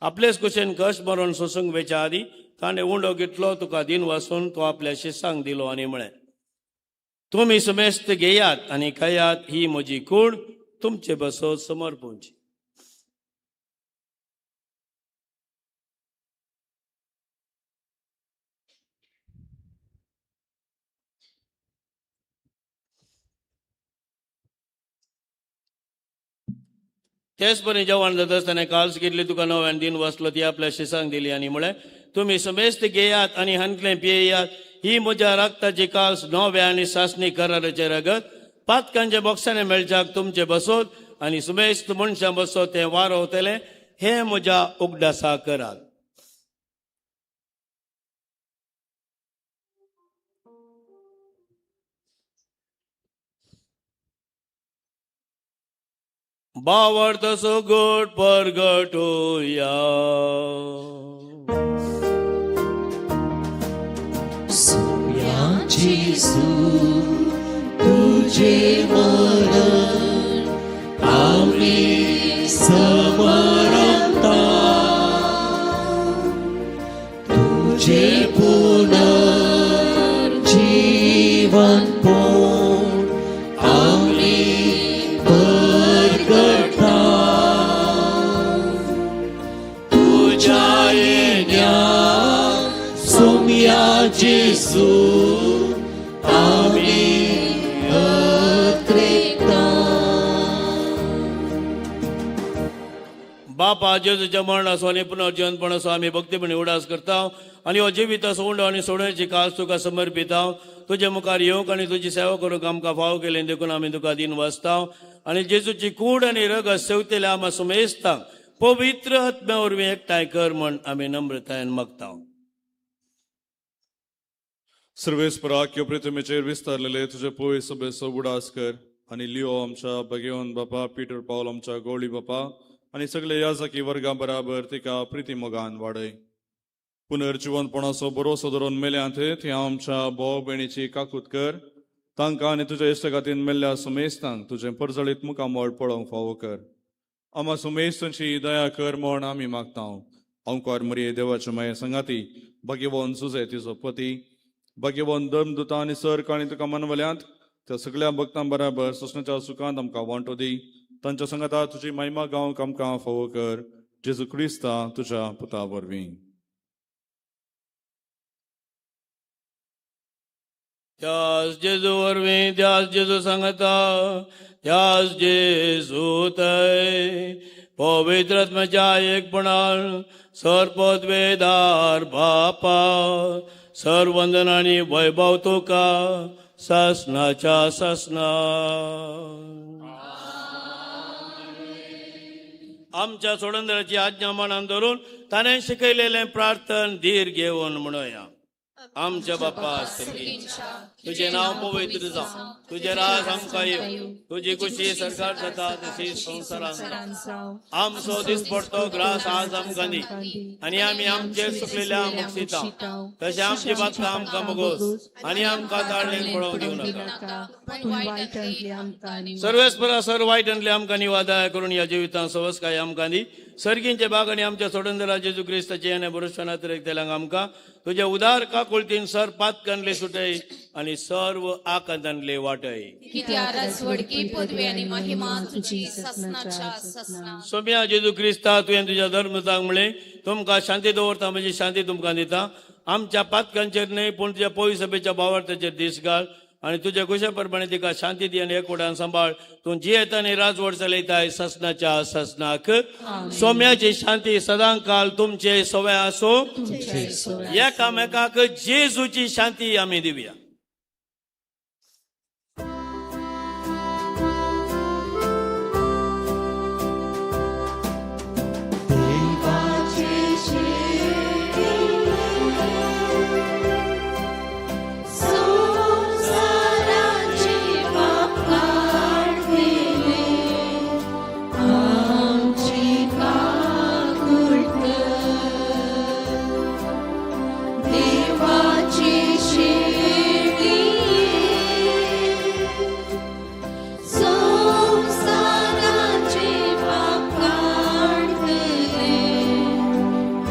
S3: आपलेच कुशेन कश मरून सोसूंक वेच्या आदी ताणें उंडो घेतलो, तुका दिन वासून तो आपल्या शिसांक दिलो आनी म्हळें, तुमी समेस्त घेयात आनी खायात, ही म्हजी कूड तुमचे बसो समर्पूंची. तेच परी जेवण जाता आसतना काल्स घेतली, तुका नव्यान दिन वाचलो, ती आपल्या शिसांक दिली आनी म्हळें, तुमी समेस्त घेयात आनी हांतलें पियेयात, ही म्हज्या रक्ताची काल्स नव्या आनी सासणी कराराचें रगत, पातकांच्या बोक्सांनी मेळच्याक तुमचे बसोत आनी सुमेस्त मनशां बसोत तें वारवतलें, हें म्हज्या उगडासा करात. बावड तसो गोड परगटोया.
S5: सुया जेजू तुझे मरण आम्ही समरता, तुझे पुनर्जीवन पण आम्ही परगटा. तुझ्या येण्या सोम्या जेजू आम्ही अत्रेकता.
S3: बापा जेजूच्या मरणाचो आनी पुनर्जीवनपणाचो आमी भक्तीपणी उडास करता आनी हो जिवीत उंडो आनी सोडण्याची कास तुका समर्पिता. तुजे मुखार येवंक आनी तुजी सेवा करूंक आमकां फावो केली देखून आमी तुका दिन वाचता आनी जेजूची कूड आनी रगत सेवतेल्या आमा सुमेस्तांक पवित्र आत्म्या वरवीं एकठांय कर म्हण आमी नम्रतायेन मागता.
S6: सर्वेस्परा पृथ्वीचेर विस्तारलेले तुजे पय सभेचो उडास कर आनी लिओ आमच्या भगेवन बापा, पीटर पावल आमच्या गोळी बापा आनी सगळे याजकी वर्गा बराबर तिका प्रिती मोगान वाडय. पुनर्जिवनपणाचो भरोसो धरून मेल्यांत ती आमच्या भाव भयणीची काकूत कर, तांकां आनी तुज्या इश्टगातीन मेल्ल्या सुमेस्तांक तुजें परजळीत मुखामळ पळोवंक फावो कर. आमा सुमेस्तांची दया कर म्हण आमी मागता. अंकार मरिये देवाच्या माये संगाती, भाग्यवान सुजय तिजो पती, भाग्यवान धर्मदुता आनी सर काणी तुका मनवल्यांत त्या सगळ्या भक्तां बराबर सोसण्याच्या सुखांत आमकां वांटो दी. तांच्या संगाता तुजी महिमा गावंक आमकां फावो कर, जेजू क्रिस्ता तुज्या पुता वरवीं.
S3: त्यास जेजू वरवीं, त्यास जेजू सांगता, त्यास जेजू तय पवित्र आत्म्याच्या एकपणान सर्पद्वेदार बापा सर्वंदन आनी वैभव तुका सासनाच्या सासना. आमच्या सोडंदराची आज्ञा मनान धरून ताणें शिकयलेलें प्रार्थन धीर घेवन म्हणोया. आमच्या बापा सर्गींच्या, तुजें नांव पवित्र जावं, तुजें राज आमकां येवं, तुजी कुशी सरकार जाता तशी संवसारांत जावं. आमचो दिसपडतो ग्रास आज आमकां दी आनी आमी आमचे चुकलेल्या मुक्षिता तशें आमची बातकां आमकां मुगोस आनी आमकां ताळणेक पळोवंक दिवं नाका. सर्वेस्परा सर वायटांतले आमकां निवादाय करून ह्या जिवितांत सवसकाय आमकां दी. सर्गींचे बाग आनी आमच्या सोडंदरा जेजू क्रिस्ताचे आनी बरोसणात तेलांक आमकां तुज्या उदार काकुळतीन सर पातकांतले सुटय आनी सर्व आकांतांतले वाटय.
S1: कित्यारच वडकी पदवी आनी महिमा तुजी ससनाच्या ससना.
S3: सोम्या जेजू क्रिस्ता, तुवें तुज्या धर्मतांक म्हणलें, तुमकां शांती दवरता, म्हजी शांती तुमकां दिता. आमच्या पातकांचेर न्हय पूण तुज्या पवित्र सभेच्या भावार्थाचेर दीस घाल आनी तुज्या खुशे प्रमाणे तिका शांती दी आनी एकवटान सांबाळ. तूं जियेता आनी राजवट चलयताय ससनाच्या ससनाक. सोम्याची शांती सदांकाल तुमचे सवय आसूं. एकामेकाक जेजूची शांती आमी दिवया.
S1: संसाराचे पाप काडलेले आमची काकुळट देवाची शेळी संसाराचे पाप काडलेले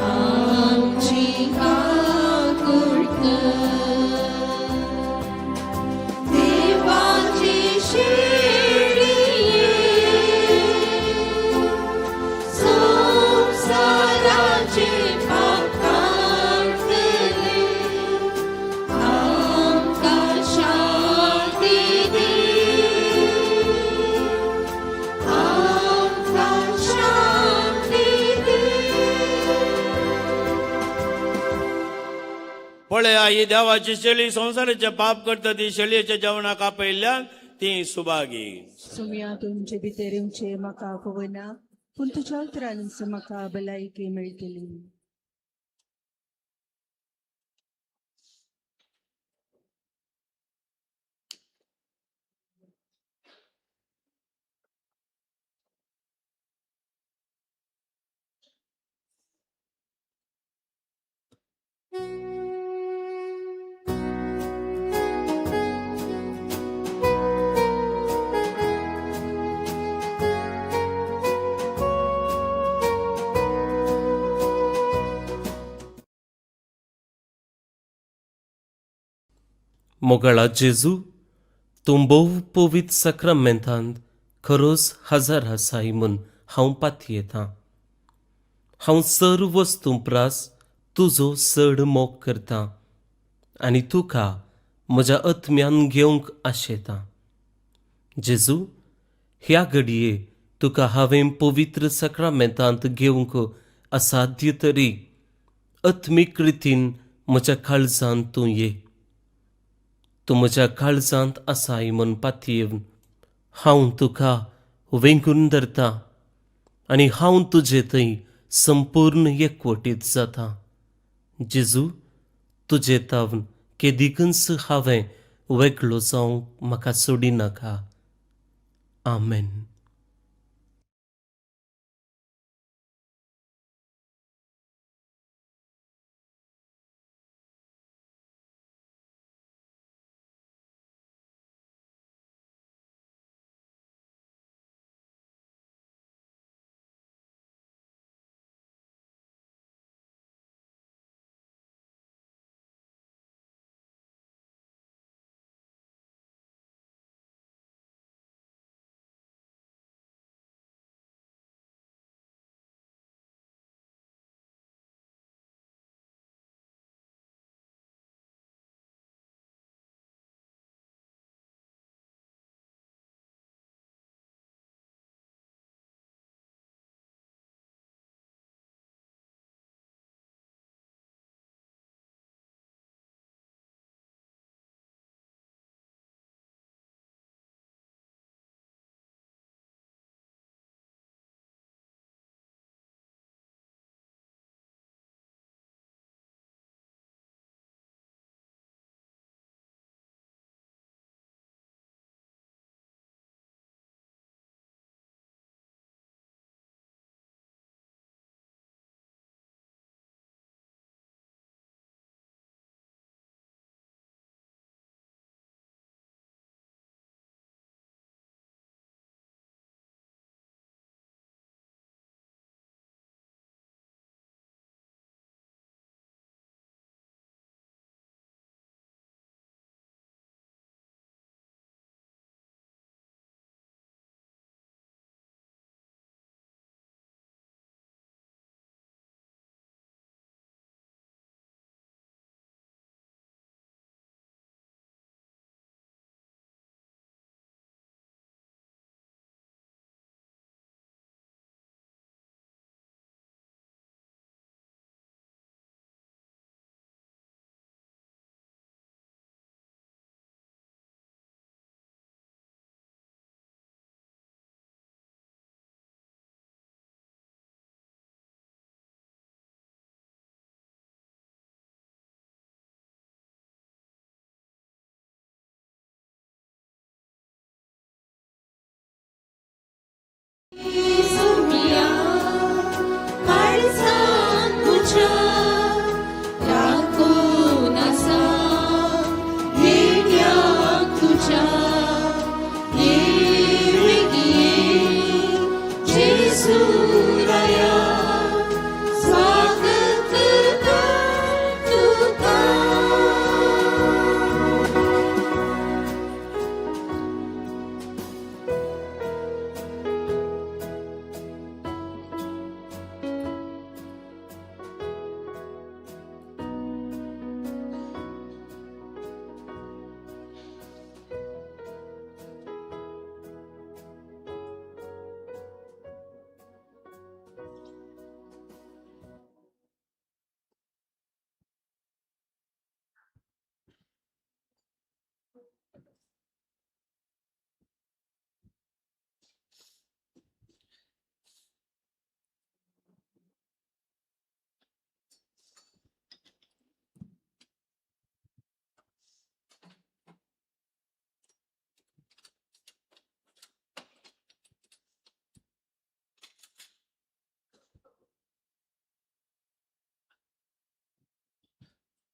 S1: आमची काकुळट देवाची शेळी संसाराचे पाप काडटले आमकां शांती दी आमकां शांती दी.
S3: पळया ही देवाची शेळी संवसाराचे पाप करता ती शेळयेच्या जेवणाक आपयल्ल्यान ती सुभागी.
S4: सुम्या तुमचे भितर येवचे म्हाका खबर पूण तुज्या उतरांच म्हाका भलायकी मेळटली.
S7: मोगाळा जेजू, तूं भोव पवित्र साक्रामेंतांत खरोच हजर आसाय म्हूण हांव पातयेतां. हांव सर्व वस्तूं प्रास तुजो चड मोग करतां आनी तुका म्हज्या आत्म्यान घेवंक आशेतां. जेजू, ह्या घडये तुका हांवें पवित्र साक्रामेंतांत घेवंक असाध्य तरी आत्मीक रितीन म्हज्या काळजांत तूं ये. तूं म्हज्या काळजांत आसाय म्हूण पातयेवन हांव तुका वेंगून धरतां आनी हांव तुजे थंय संपूर्ण एकवटीत जाता. जेजू, तुजे तावन केदिकूच हांवें वेगळो जावंक म्हाका सोडिनाका. आमेन.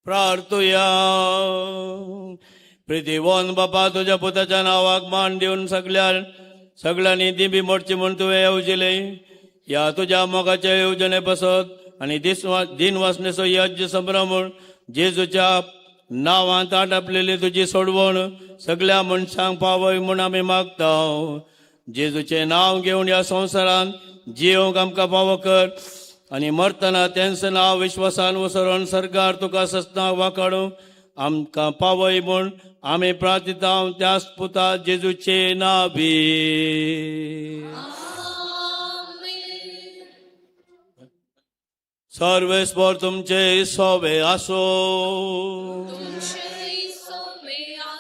S3: प्रार्थुया. प्रितीवन बापा, तुज्या पुताच्या नांवाक मान दिवन सगळ्यांनी दिंबी मोडची म्हूण तुवें येवजिलें. ह्या तुज्या मोगाच्या येवजणे पासत आनी दीस दिन वासनेचो यज्ञ संभ्रम म्हूण जेजूच्या नांवांत आटपलेली तुजी सोडवण सगळ्या मनशांक पावय म्हूण आमी मागता. जेजूचें नांव घेवन ह्या संवसारांत जियोंक आमकां फावो कर आनी मरतना तेंच नांव विश्वासान वसरून सरकार तुका सस्ना वाकाडूं आमकां पावय म्हूण आमी प्रार्थिता त्याच पुता जेजूचे नावी. सर्वेस्पर तुमचे सोवे आसो.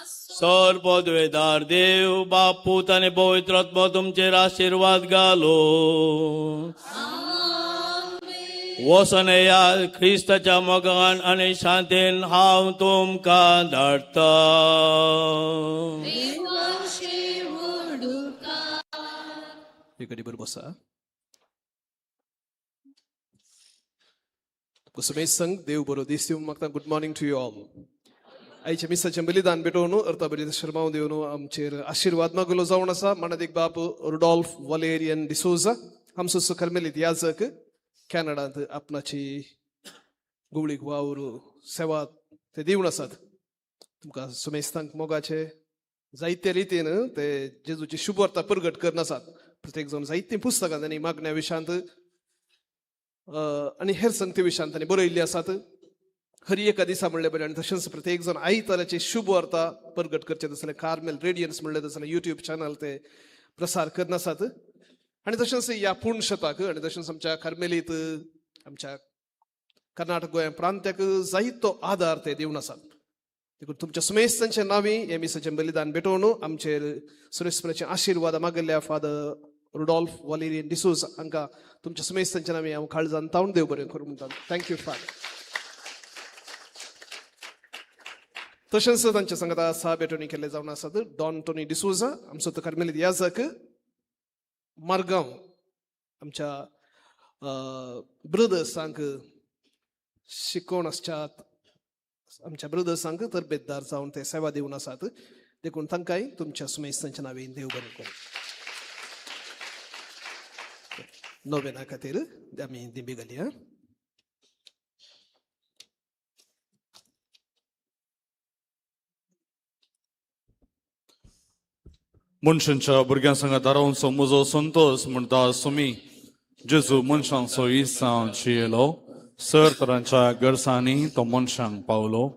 S3: सर पदवेदार देव बाप पूत आनी पवित्र आत्मो तुमचेर आशिर्वाद घालो. वचोन ह्या ख्रिस्ताच्या मोगान आनी शांतीन हांव तुमकां धाडटा.
S8: एक बसा. कुसुमेश संघ देव बरो दीस दिवंक मागता. Good morning to you all. आयच्या मिसाचें बलिदान भेटोवन अर्था बरी शर्माव दिवन आमचेर आशिर्वाद मागलो जावन आसा मानादीक बाप रुडॉल्फ वलेरियन डिसोजा, आमचो कर्मेलीत याजक, कॅनडांत आपणाची गुवळीक वावर सेवा ते दिवन आसात. तुमकां सुमेस्तांक मोगाचे जायते रितीन ते जेजूची शुभवार्ता प्रगट करून आसात. प्रत्येक जावन जायतीं पुस्तकां तांणी मागण्या विशांत आनी हेर संगती विशांत तांणी बरयल्ली आसात. हर एका दिसा म्हणले बरें आनी तशेंच प्रत्येक जाण आयताराची शुभवार्ता प्रगट करचें तसलें कार्मेल रेडियन्स म्हणलें तसलें युट्यूब चॅनल ते प्रसार करून आसात. आनी तशेंच ह्या पूर्ण शताक आनी तशेंच आमच्या कार्मेलीत आमच्या कर्नाटक गोंय प्रांत्याक जायतो आदार ते दिवन आसात. देखून तुमच्या सुमेस्तांच्या नांवी हे मिसाचें बलिदान भेटोवन आमचेर सुरेशपराचे आशिर्वाद मागल्ल्या फादर रुडॉल्फ वॉलेरियन डिसोज हांकां तुमच्या सुमेस्तांच्या नांवी हांव काळजान तावन देव बरें करूं म्हणटा. Thank you father. तशेंच तांच्या सांगता साहब टोनी केल्ले जावन आसात डॉन टोनी डिसोजा, आमचो तो कार्मेलीत याजक, मारगांव आमच्या ब्रदर्सांक शिकोवन आसच्या आमच्या ब्रदर्सांक तरबेतदार जावन ते सेवा दिवन आसात. देखून तांकांय तुमच्या सुमेस्तांच्या नांवेन देव बरें करूं. नोवेना खातीर आमी दिंबी घालया.
S6: मनशांच्या भुरग्यां संग दारावचो म्हजो संतोष म्हणटा सुमी जेजू मनशांचो इसांव जियेलो, सर तरांच्या गरजांनी तो मनशांक पावलो,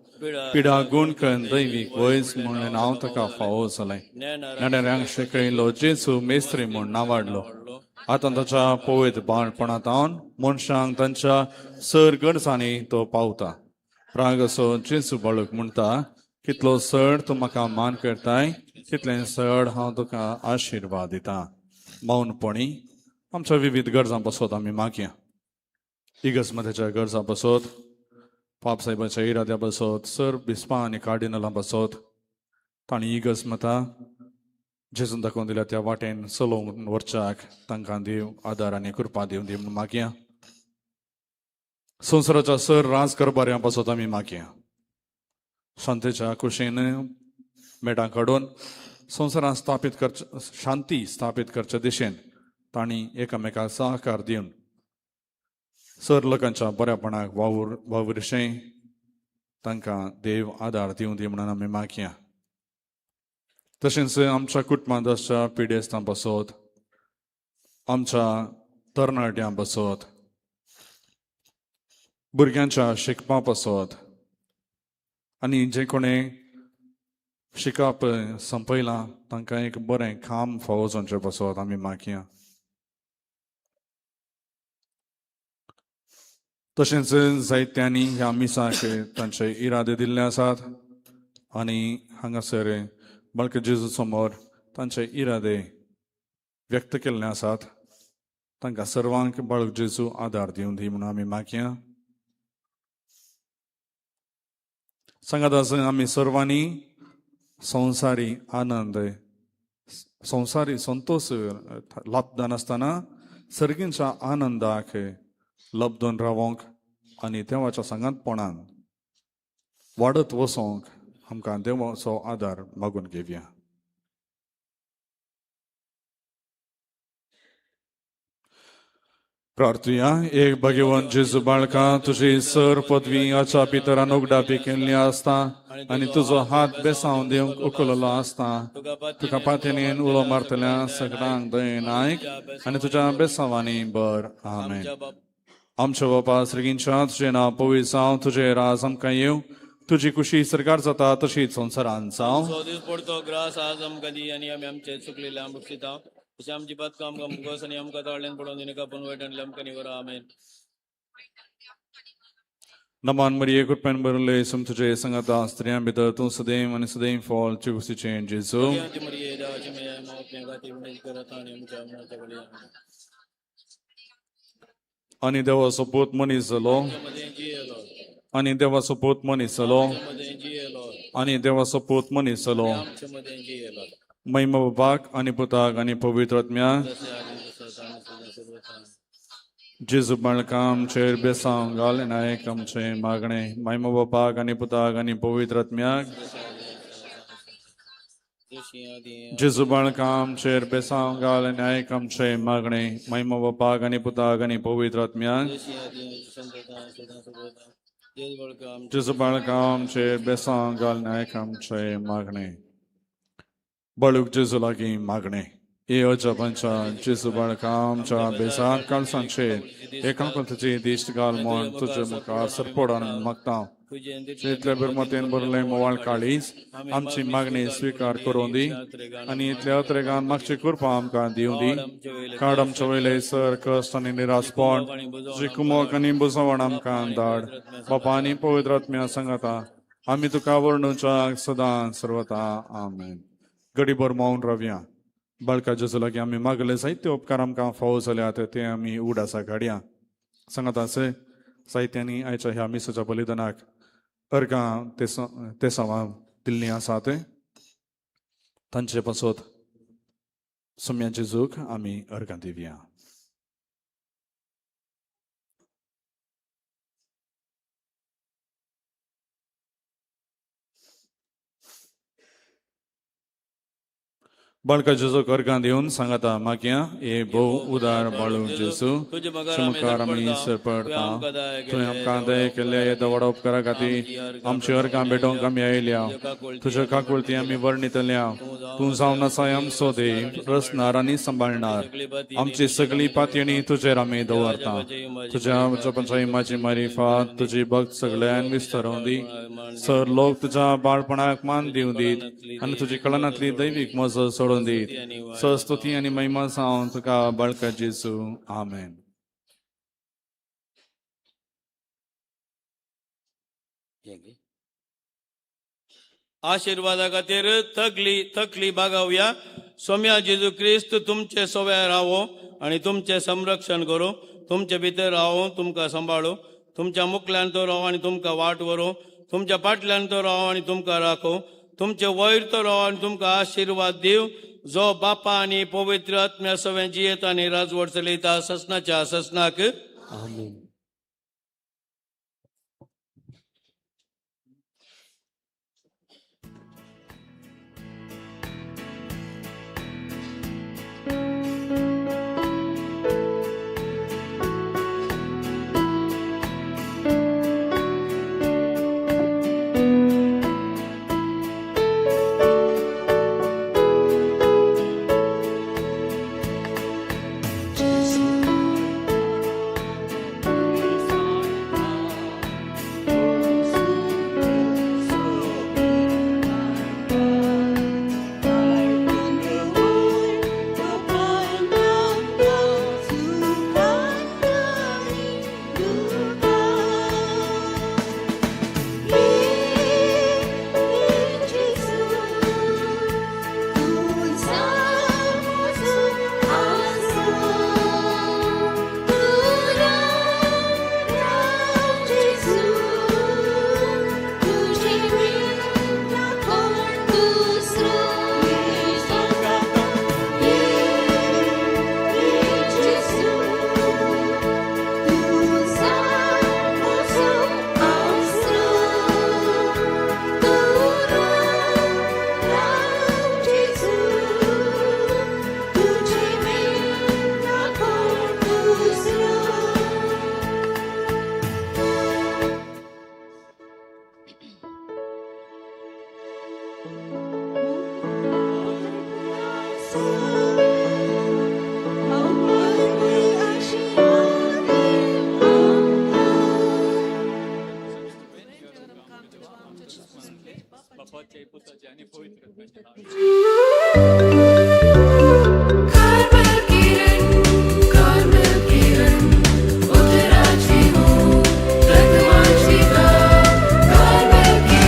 S6: पिडा गुण करून दैवीक वयज म्हणून नांव ताका फावो जालें. नेणाऱ्यांक शिकयलो जेजू मेस्त्री म्हूण नांवाडलो. आतां ताच्या पवित्र बाळपणांत मनशांक तांच्या सर गरजांनी तो पावता. प्राग असो जेजू बाळक म्हणटा, कितलो सड तूं म्हाका मान करताय तितलें सड हांव तुका आशिर्वाद दिता. मौनपणी आमच्या विविध गरजां पासत आमी मागया. इगर्जमत्याच्या गरजां पासत, पाप साहेबाच्या इराद्या पासत, सर बिस्पा आनी कार्डिनलां पासत, तांणी इगर्जमता जेजून दाखोवन दिल्या त्या वाटेन चलोवंक व्हरच्याक तांकां देव आदार आनी कृपा दिवन दी म्हणून मागया. संवसाराच्या सर राज करबाऱ्यां पासत आमी मागया. शांतेच्या कुशीन मेटां काडून संवसारांत स्थापीत करचे शांती स्थापीत करचे दिशेन तांणी एकामेकाक सहकार दिवन सर लोकांच्या बऱ्यापणाक वावुरशें तांकां देव आदार दिवं दी म्हणून आमी मागया. तशेंच आमच्या कुटुंबांत आसच्या पिडेस्तां पासत, आमच्या तरणाट्यां पासत, भुरग्यांच्या शिकपा पासत आनी जे कोणें शिकप संपयलां तांकां एक बरें काम फावो जावचें पासत आमी मागया. तशेंच जायत्यांनी ह्या मिसाक तांचे इरादे दिल्ले आसात आनी हांगासर बाळक जेजू समोर तांचे इरादे व्यक्त केल्ले आसात. तांकां सर्वांक बाळक जेजू आदार दिवं दी म्हणून आमी मागया. सांगात आसा आमी सर्वांनी संवसारी आनंद, संवसारी संतोश लाभदान आसतना सर्गींच्या आनंदाक लब्दून रावोंक आनी देवाच्या सांगातपणान वाडत वचोंक आमकां देवाचो आदार मागून घेवया. प्रार्थुया. एक भगवान जेजू बाळका, तुजी सर पदवी आच्या भितरान उगडापी केल्ली आसता आनी तुजो हात बेसावन दिवंक उखललो आसता. तुका पातयेन उलो मारतल्या सगळ्यांक दयेन आयक आनी तुज्या बेसावांनी बर. आमेन. आमच्या बापा सर्गींच्या, तुजें नांव पवित्र जावं, तुजें राज आमकां येवं, तुजी कुशी सरकार जाता तशीच संवसारान जावं.
S3: सो दीस पडतो ग्रास आज आमकां दी आनी आमी आमचे चुकलेले आमकां बक्षिता तशें आमची पातकां आमकां मुगोस आनी आमकां ताळ्यान पडोवन दिनाका, पूण वायटांतल्यान आमकां निवरा. आमेन.
S6: नमान मरिये, कृपेन भरले, सम तुजे संगता, स्त्रियां भितर तूं सदैव आनी सदैव फॉल तुळशीचें जेजू.
S3: भगवंती मरिये, देवाची माया, आमच्या खातीर विनंती करात आनी आमच्या मरणाच्या वेळी. आमेन.
S6: आनी देवाचो पूत मनीस जालो,
S3: आमच्या मदें जियेलो,
S6: आनी देवाचो पूत मनीस जालो,
S3: आमच्या मदें जियेलो,
S6: आनी देवाचो पूत मनीस जालो.
S3: आमच्या मदें जियेलो.
S6: महिमा बापाक आनी पुताक आनी पवित्र आत्म्याक.
S3: जशें आदीं तसोच आनी सदां सर्वथा.
S6: जेजू बाळका, आमचेर बेसांव घाल नायक आमचें मागणें. महिमा बापाक आनी पुताक आनी पवित्र आत्म्याक.
S3: जशी आदीं
S6: जेजू बाळका, आमचेर बेसांव घाल नायक आमचें मागणें. महिमा बापाक आनी पुताक आनी पवित्र आत्म्याक.
S3: जशी आदीं सदां सदां सर्वथा. जेजू बाळका, आमच्या
S6: जेजू बाळका, आमचेर बेसांव घाल नायक आमचें मागणें. बाळूक जेजू लागीं मागणें. ए अजबांच्या जेजू बाळका, आमच्या बेजार काळसांचेर एकांतची दिश्ट घाल म्हूण तुजे मुखार सरपडून मागता. इतल्या बिरमतेन भरलें मोवाळ काळीज, आमची मागणी स्विकार करूं दी आनी इतल्या अत्रेगान मागची कृपा आमकां दिवं दी. काड आमच्या वयले सर कश्ट आनी निरासपण, तुजी कुमोक आनी बुजवण आमकां धाड. बापा आनी पवित्र आत्म्या सांगता आमी तुका वर्णुच्या सदां सर्वता. आमेन. गडीभर मौन रावया. बाळका जेजू लागीं आमी मागले जायते उपकार आमकां फावो जाल्यात ते आमी उडासा काडया. सांगता अशें साहित्यांनी आयच्या ह्या मिसाच्या बलिदानाक अर्गां तेसांवां दिल्लीं आसात, तांचे पासत सोम्या जेजूक आमी अर्गां दिवया. बाळका जेजूक अर्गां दिवन सांगता मागया. ए भोव उदार बाळू जेजू, तुजे मुखार आमी सरपडटा. तुवें आमकां दया केल्ल्या ह्या व्हडा उपकारा खातीर आमची अर्गां भेटोवंक आमी आयल्या. तुज्या काकुळती आमी वर्णितल्या. तूं जावन आसाय आमचो देव, रचणार आनी सांबाळणार. आमची सगळी पातयेणी तुजेर आमी दवरता. तुज्या जपांच्या इमाजी मारिफात तुजी भक्त सगळ्यान विस्तारोवन दी. सर लोक तुज्या बाळपणाक मान दिवं दीत आनी तुजी कळनांतली दैवीक मजत सोडून दीत. स्तुती आनी महिमा जावन तुका बाळका जेजू. आमेन.
S3: आशिर्वादा खातीर तकली तकली बागावया. सोम्या जेजू क्रिस्त तुमचे सोव्या रावो आनी तुमचें संरक्षण करूं. तुमचे भितर रावो, तुमकां सांबाळू. तुमच्या मुखल्यान तो राव आनी तुमकां वाट व्हरूं. तुमच्या फाटल्यान तो राव आनी तुमकां राखूं. तुमचे वयर तो राव आनी तुमकां आशिर्वाद दिवं, जो बापा आनी पवित्र आत्म्या सवें जियेता आनी राजवट चलयता ससनाच्या ससनाक.
S7: आमेन.
S5: Gesù.
S2: Thank you.